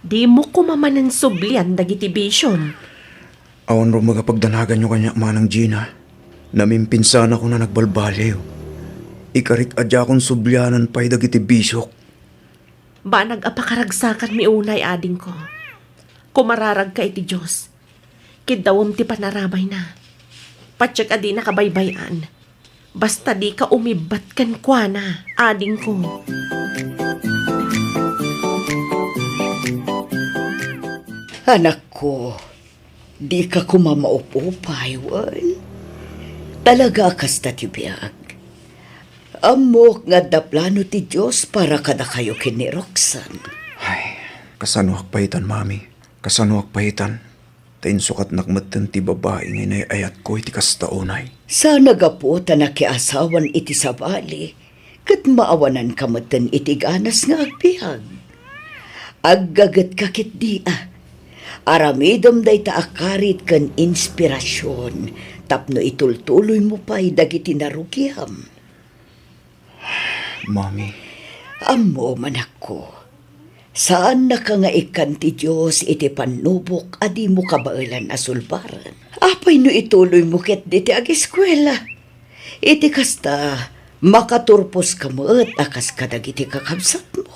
Dimo koma manen sublian dagiti bision. Awan rumbeng a pagdanaganyo kaniak, Manang Gina. Namimpinsanakon a nagbalbaliw. Ikarik a diakon sublianan pay dagiti bisiok. Banag a pakaragsakanmi unay, adingko. Kumararagka iti Dios. Kiddawem ti panarabayna. Patiek a dinaka baybay-an. Basta dika umibbat kenkuana, adingko. Anakko, dika koma maup-upay, wen? Talaga a kasta ti biag. Ammok nga adda plano ti Dios para kadakayo ken ni Roxanne. Ay, kasanoak pay itan, Mami? Kasanoak pay itan? Ta insukatnak metten ti babai nga inay-ayatko iti kasta unay. Saan a gapu ta nakiasawan iti sabali, ket maawananka metten iti ganas nga agbiag. Aggagetka ketdi, a. Aramidem dayta a karit ken inspirasion tapno itultuloymo pay dagiti narugiam. Mami. Ammom, anakko. Saannaka nga ikkan ti Dios iti pannubok a dimo kabaelan a sulbaren. Apay no ituloymo ketdi ti agiskuela? Iti kasta, makaturposka met a kas kadagiti kakabsatmo.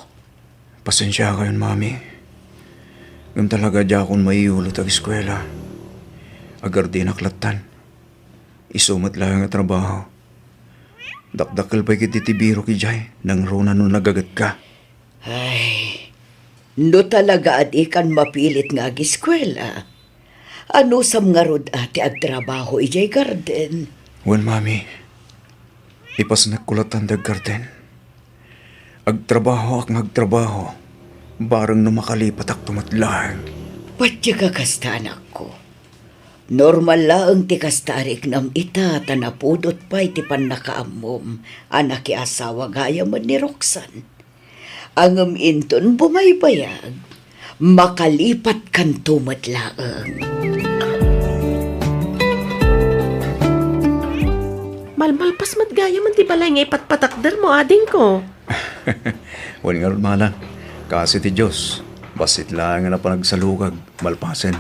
Pasensiakayon, Mami. Ngem talaga diakon maiulo ti agiskuela. Agardinak lattan. Isu met laeng a trabaho. Dakdakkel pay ketdi ti birok idiay, nangruna no nagagetka. Ay, no talaga a dikan mapilit nga agiskuela, anusam ngarud a ti agtrabaho idiay garden? Wen, Mami. Ipasnekko lattan ti aggarden. Agtrabahoak nga agtrabaho, bareng no makalipatakto met laeng. Patiek a kasta, anakko. Normal laeng ti kasta a riknam ita ta napudot pay ti pannakaammom a nakiasawa gayamen ni Roxanne. Ngem inton bumaybayag, makalipatkanto met laeng. Malmalpas met gayam ti balay nga ipatpatakdermo, adingko. Wen ngarud, manang, kaasi ti Dios, bassit laeng a panagsalukag malpasen.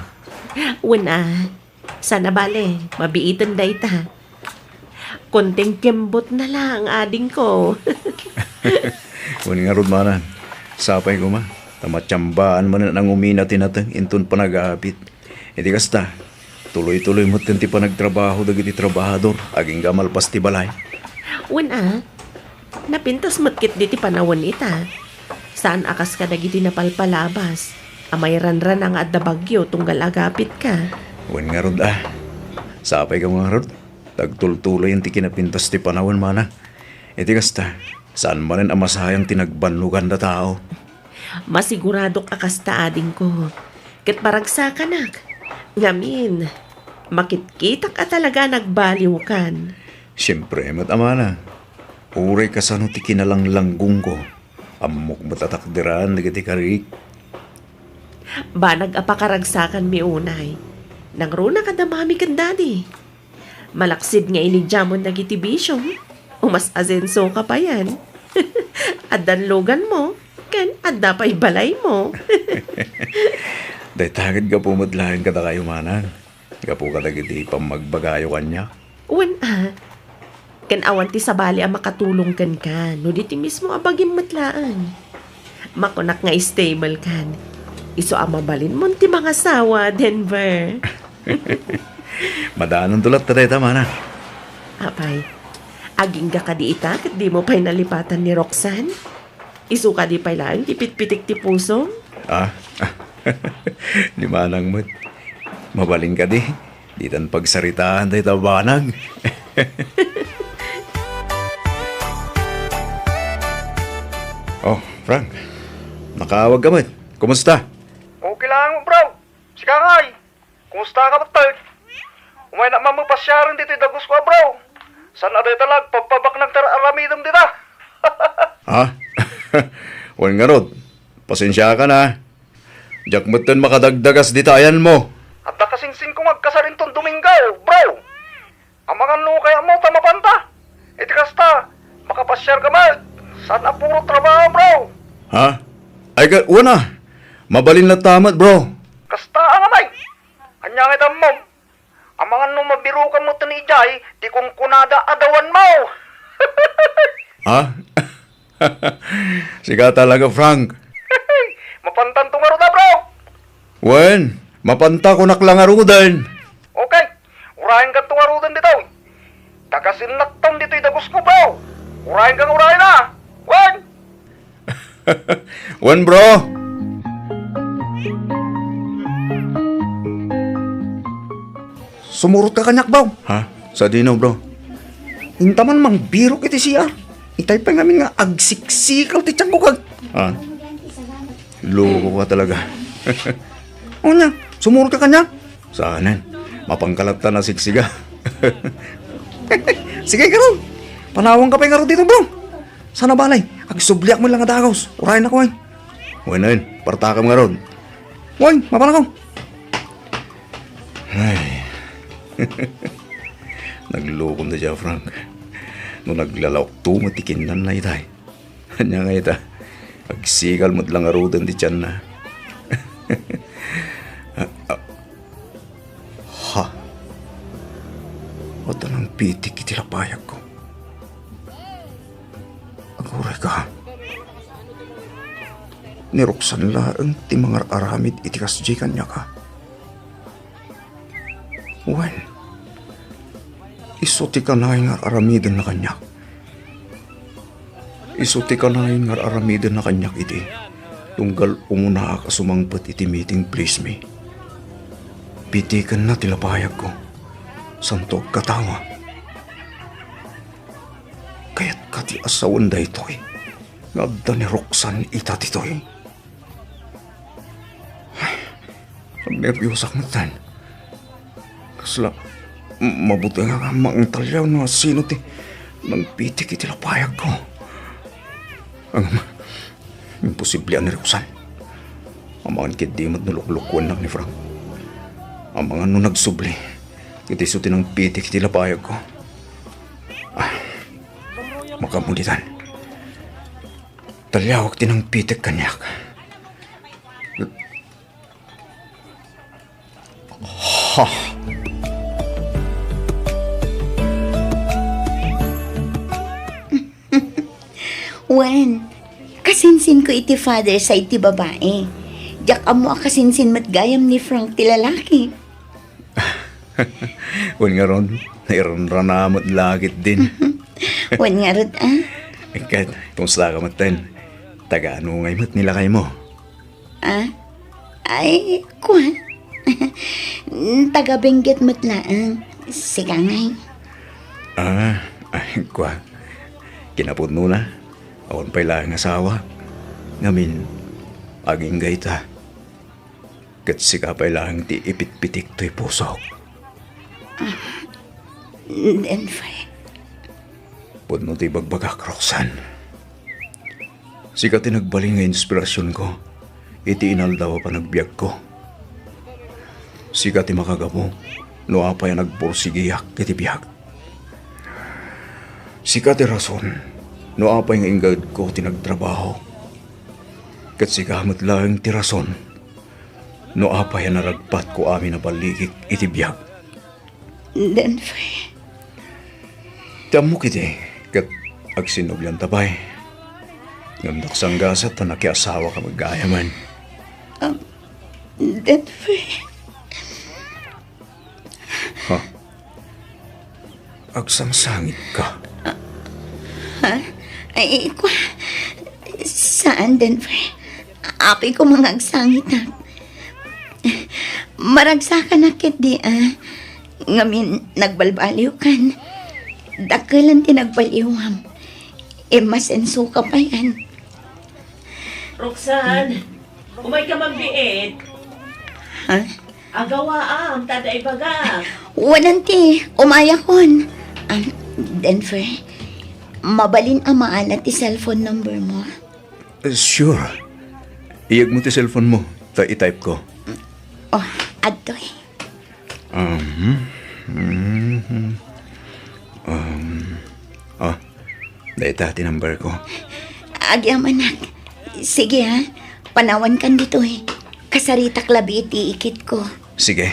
Wen a, saan a bale, mabiiten dayta. Kunting kembutna laeng, adingko. Wen ngarud, manang, sapay koma, ta matiambaan manen a nangumina ti nateng inton panag-aapit. Iti kasta, tuloy-tuloy metten ti panagtrabaho dagiti trabahador agingga malpas ti balay. Wen a, napintas met ketdi ti panawen ita. Saan a kas kadagiti napalpalabas a mairanrana nga adda bagyo tunggal agapitka. Wen ngarud a, sapay koma ngarud, ta agtultuloyen ti kinapintas ti panawen, manang. Iti kasta, saan manen a masayang ti nagbannogan a tao. Masiguradok a kasta, adingko. Ket maragsakanak. Ngamin, makitkitak a talaga a nagbaliwkan. Siempre met, manang. Uray kasano ti kinalanglanggonko, ammok met a takderan dagiti karik. Banag a pakaragsakanmi unay. Nangruna kada mami ken daddy. Malaksid nga inidiamon dagiti bisio, umas-asensoka payen. Addan luganmo, ken adda pay balaymo. Dayta ket gapu met laeng kadakayo, manang. Gapu kadagiti pammagbagayo kaniak. Wen a, ken awan ti sabali a makatulong kenka, no di ti mismo a bagim met laeng. Makunak nga stable kan. Isu a mabalinmon ti mangasawa, Denver. Madanonto latta dayta, manang. Apay, agingga kadi ita ket dimo pay nalipatan ni Roxanne? Isu kadi pay laeng ti pitpitik ti pusom? Ah, ni manang met. Mabalin kadi, ditan pagsaritaan dayta banag. Oh, Frank. Nakaawag ka met. Kumusta? Okay lang, bro. Sika ngay? Kumusta ka met? Umay na mamapasiaren ditoy dagusko a bro. Saan a dayta la agpabpabaknang ti ar-aramidem dita? Ha? Wen ngarud, pasensiakan a. Diak metten makadagdagas dita ayanmo. Adda kasingsingko nga agkasar inton Domingo, bro. Amangan no kayatmo ta mapanta. Iti kasta, makapasiar ka met. Saan a puro trabaho, bro. Ha? Ay ka, wen a. Mabalin latta met, bro. Kasta a ngamay. Ania nga ita ammom? Amangan no mabirukan metten idiay ti kunkunada a dawanmo. Ha? Sika talaga, Frank. Mapantanto ngarud a, bro. Wen, mapanta kunak la ngaruden. Okay. Urayenkanto ngaruden ditoy. Dagasinnakton ditoy dagusko, bro. Urayenka nga urayen a. Wen. Wen, bro. Sumurotka kaniak, bro. Ha? Sadino, bro? Inta man mangbirok iti C R. Itay pay ngamin nga agsiksikel ti tiangko kag. Ah. Loko ka talaga. O nia, sumurotka kaniak? Saanen? Mapanka latta a siksiga. Sige, ngarud. Panawanka pay ngarud ditoy, bro. Saan a bale, agsubliak met la nga dagus. Urayennak, wen. Wen, wen. Partakam ngarud. Wen, mapanakon. Ay. Naglokom dayta, Frank. No naglalaokto met ti kinnanna itay. Ania nga ita? Agsigal met la ngaruden ti tianna. Ah, ah. Ha? Adda nangpitik iti lapayagko. Aguray ka. Ni Roxanne laeng ti mangar-aramid iti kasdiay kaniak a. Wen, isu ti kanayon nga ar-aramidenna kaniak. Isu ti kanayon nga ar-aramidenna kaniak idi tunggal umunaak a sumangpet iti meeting place mi. Pitikenna ti lapayagko. Santo agkatawa. Kayatka ti asawen daytoy nga adda ni Roxanne ita ditoy. Ay, agnerbiusak metten. Kasla, mabuti nga mangtaliaw no sino ti nangpitik iti lapayagko. Ang, Imposible a ni Roxanne. Amangan ketdi met no luklukkuennak ni Frank. Amangan no nagsubli ket isu ti nangpitik iti lapayagko. Ah, makamulitan. Taliawak ti nangpitek kaniak. Ha! Wen, kasinsinko iti father side ti babae. Diak ammo a kasinsin met gayam ni Frank ti lalaki. Wen ngarud, nairanrana met la ketdin. Wen ngarud, a? Ket, kumusta ka metten? Taga-ano ngay met ni lakaymo? A? Ay, kua. Taga-Benguet met laeng. Sika ngay? A, ay, kua. Kinapudnona, awan pay laeng asawa. Ngamin, agingga ita. Ket sika pay laeng ti ipitpitik toy pusok. A, Denver. Pudno ti ibagbagak, Roxanne. Sika ti nagbalin nga inspirasionko iti inaldaw a panagbiagko. Sika ti makagapu no apay a nagpursigiak iti biag. Sika ti rason no apay nga inggaedko ti nagtrabaho. Ket sika met laeng ti rason no apay a naragpatko amin a ballikik iti biag. Denver. Ti ammok iti, ket agsinnublianta pay. Ngem naksanggasat ta nakiasawaka met gayamen. Um, Denver. Ha? Agsangsangitka? Ha? Ay, kua, saan, Denver. Apay koma nga agsangitak. Maragsakanak ketdi, a. Ngamin, nagbalbaliwkan. Dakkel ti nagbaliwam. Imasensoka payen. Roxanne, umayka man biit. Ha? Agawaam, ta adda ibagak. Wen, auntie, umayakon. Ah, Denver, mabalin a maala ti cellphone number mo? Eh, sure. Iyegmo ti cellphone mo, ta i-type ko. Oh, adtoy. Um, mhm. Um, ah, dayta ti number ko. Agyamanak. Sige, ha. Panawankan ditoy. Kasaritak labi iti ikitko. Sige.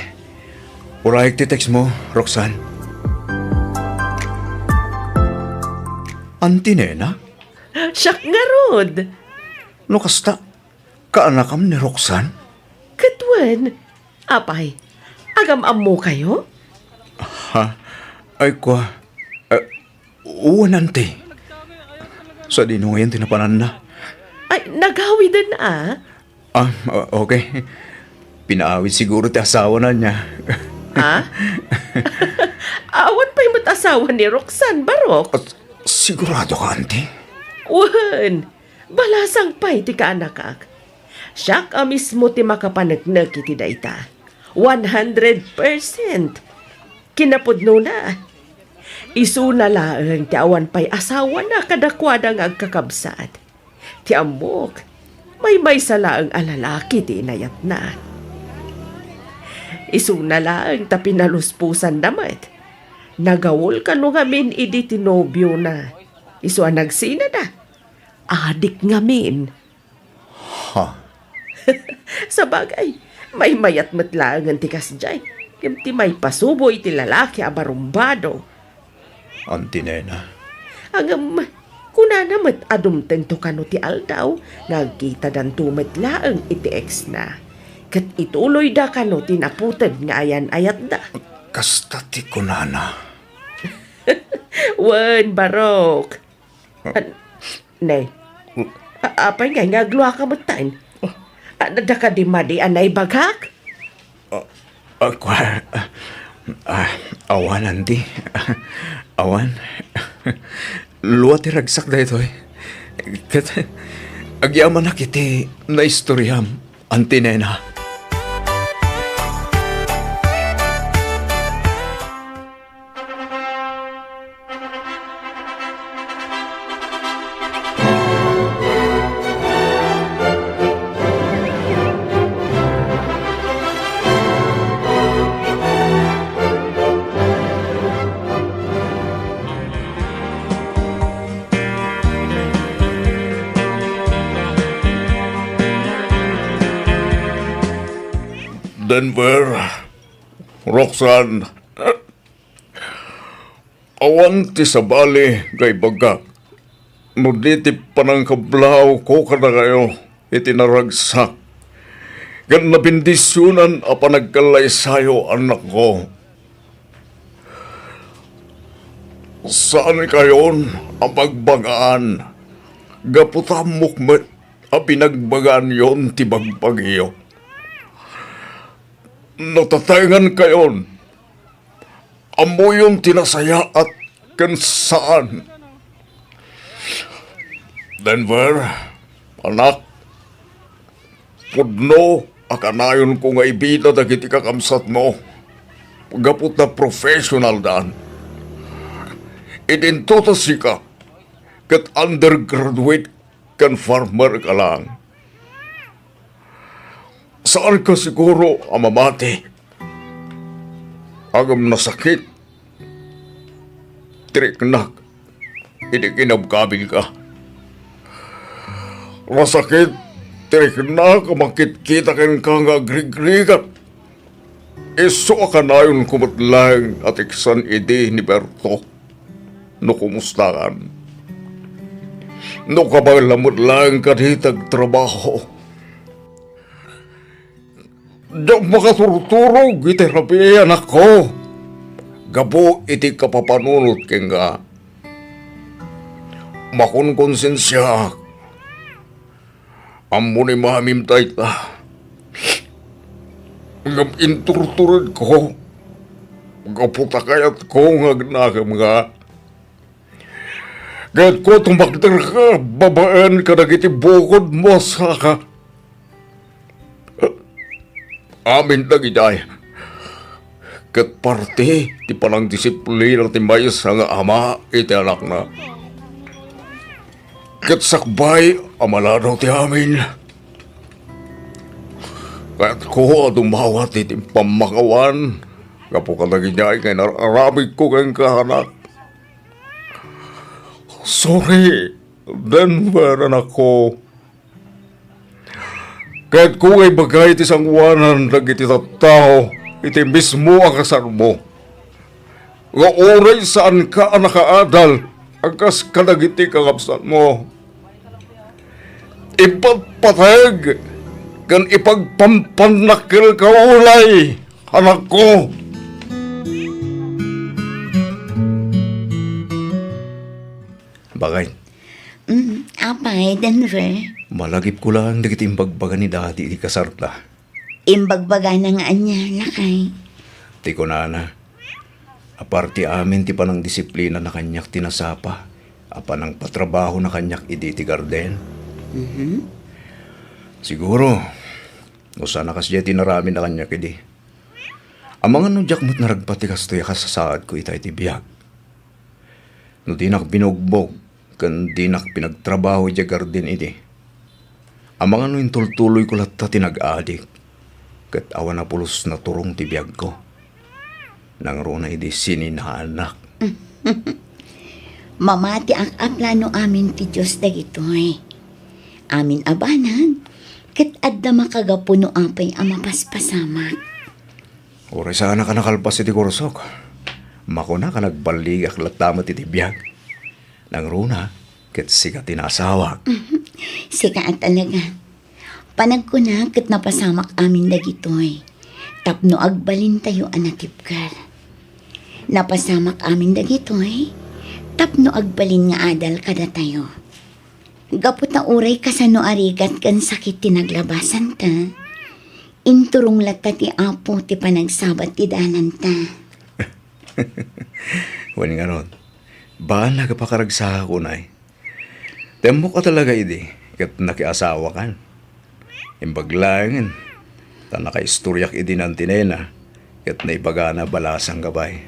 Urayek ti text mo, Roxanne. Auntie Nena? Siak ngarud. No kasta, kaanakam ni Roxanne? Ket wen, apay, agam-ammokayo? Ha? Ay, kua. Eh, wen, auntie. Sadino ngayon ti napananna? Ay, nagawiden a. Ah, o-, okay. Pinaawid siguro ti asawana niya. Ha? Awan pay met asawa ni Roxanne, Barok. Ah, sigurado ka, auntie? Wen, balasang pay ti kaanakak. Siak a mismo ti makapaneknek iti dayta. One hundred percent. Kinapudnona, isuna laeng ti awan pay asawana kadakuada nga agkakabsat. Ti ammok, maymaysa laeng a lalaki ti inayatna. Isuna laeng ta pinalusposanna met. Nagaul kano ngamin idi ti nobiona. Isu a nagsinada. Adik ngamin. Ha? Sabagay, maymayat met laengen ti kasdiay. Ngem ti maipasubo iti lalaki a barumbado. Auntie Nena. Ngem, kunana met a dumtengto kano ti aldaw nga agkitadanto met laeng iti ex-na. Ket ituloyda kano ti naputeg nga ayan-ayatda. Kasta ti kunana. Wen, Barok. An-, ne. A-, apay ngay nga agluaka metten? A, adda kadi madi a naibagak? A, a, kua-, a, awan, auntie. Awan. Lua ti ragsak daytoy. Ket agyamanak iti naistoriam. Auntie Nena. Denver, Roxanne, awan ti sabali nga ibagak no di ti panangkablawko kadakayo iti naragsak ken nabendisionan a panagkallaysayo, anakko. Saankayon a bagbagaan gapu ta ammok met a binagbagaanyon ti bagbagiyo. Natatengankayon, ammoyon ti nasayaat ken saan. Denver, anak, pudno a kanayonko nga ibida dagiti kakabsatmo gapu ta professionaldan. Idinto ta sika ket undergraduate ken farmer ka lang. Saanka siguro a mamati. Ngem nasakit ti riknak idi kinabkabilka. Nasakit ti riknak a makitkita kenka nga agrigrigat. Isu a kanayonko met laeng a tiksan idi ni Berto no kumustakan. No kabaelam met laeng kadi ti agtrabaho. Diak makaturturog iti rabii, anakko, gapu iti kapapanunot kenka. Makonkonsensiaak. Ammo ni Mamim dayta. Ngem inturturedko gapu ta kayatko nga agnakemka. Kayatko a tumakderka babaen kadagiti bukodmo a saka. Amin dagidiay ket parte ti panangdisiplina ti maysa nga ama iti anakna. Ket sakbay a maladaw ti amin, kayatko a dumawat iti pammakawan gapu kadagidiay nga inar-aramidko kenka, anak. Sorry, Denver, anakko. Kayatko nga ibaga iti sangoanan dagiti tattao iti mismo a kasarmo, nga uray saanka a nakaadal a kas kadagiti kakabsatmo, ipatpateg ken ipagpampannakkelka unay, anakko. Bagay. Mm, apay, Denver? Malagipko laeng dagiti imbagbaga ni Daddy iti kasarta. Imbagbagana nga ania, lakay? Ti kunana, aparte amin ti panangdisiplinana kaniak ti nasapa a panangpatrabahona kaniak idi ti garden. Mhm. Siguro, no saan a kasdiay ti inaramidna kaniak idi. Amangan no diak met naragpat ti kastoy a kasasaadko ita iti biag. No dinak binugbog ken dinak pinagtrabaho idiay garden idi, amangan no intultuloyko latta ti nag-adik, ket awan a pulos naturong ti biagko. Nangruna idi sininaanak. Mamatiak a plano amin ti Dios dagitoy. Amin a banag, ket adda makagapu no apay a mapaspasamak. Uray saanak a nakalpas iti kursok, makunak a nagballigak latta met iti biag. Nangruna, ket sika ti naasawak. Sika a talaga. Panagkuna ket napasamak amin dagitoy tapno agbalintayo a natibker. Napasamak amin dagitoy tapno agbalin nga adal kadatayo. Gapu ta uray kasano a rigat ken sakit ti naglabasanta, inturong latta ti Apo ti panagsabat ti dananta. Wen ngarud, banag a pakaragsakak unay. Ti ammok a talaga idi ket nakiasawakan. Imbag laengen ta nakaistoriak idi nantinena ket naibagana balasang gabay.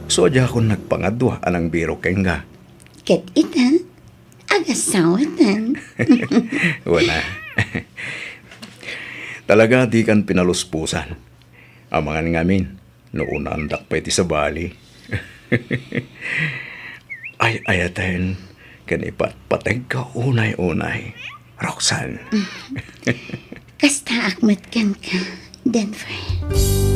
Isu a diakon nagpangadua a nangbirok kenka. Ket ita, agasawatan. Wala. Talaga dikan pinaluspusan. Amangan ngamin, no unaandak pay ti sabali. Ay-ayaten ken ipatpategka unay-unay, Roxanne. Kastaak met kenka. Denver.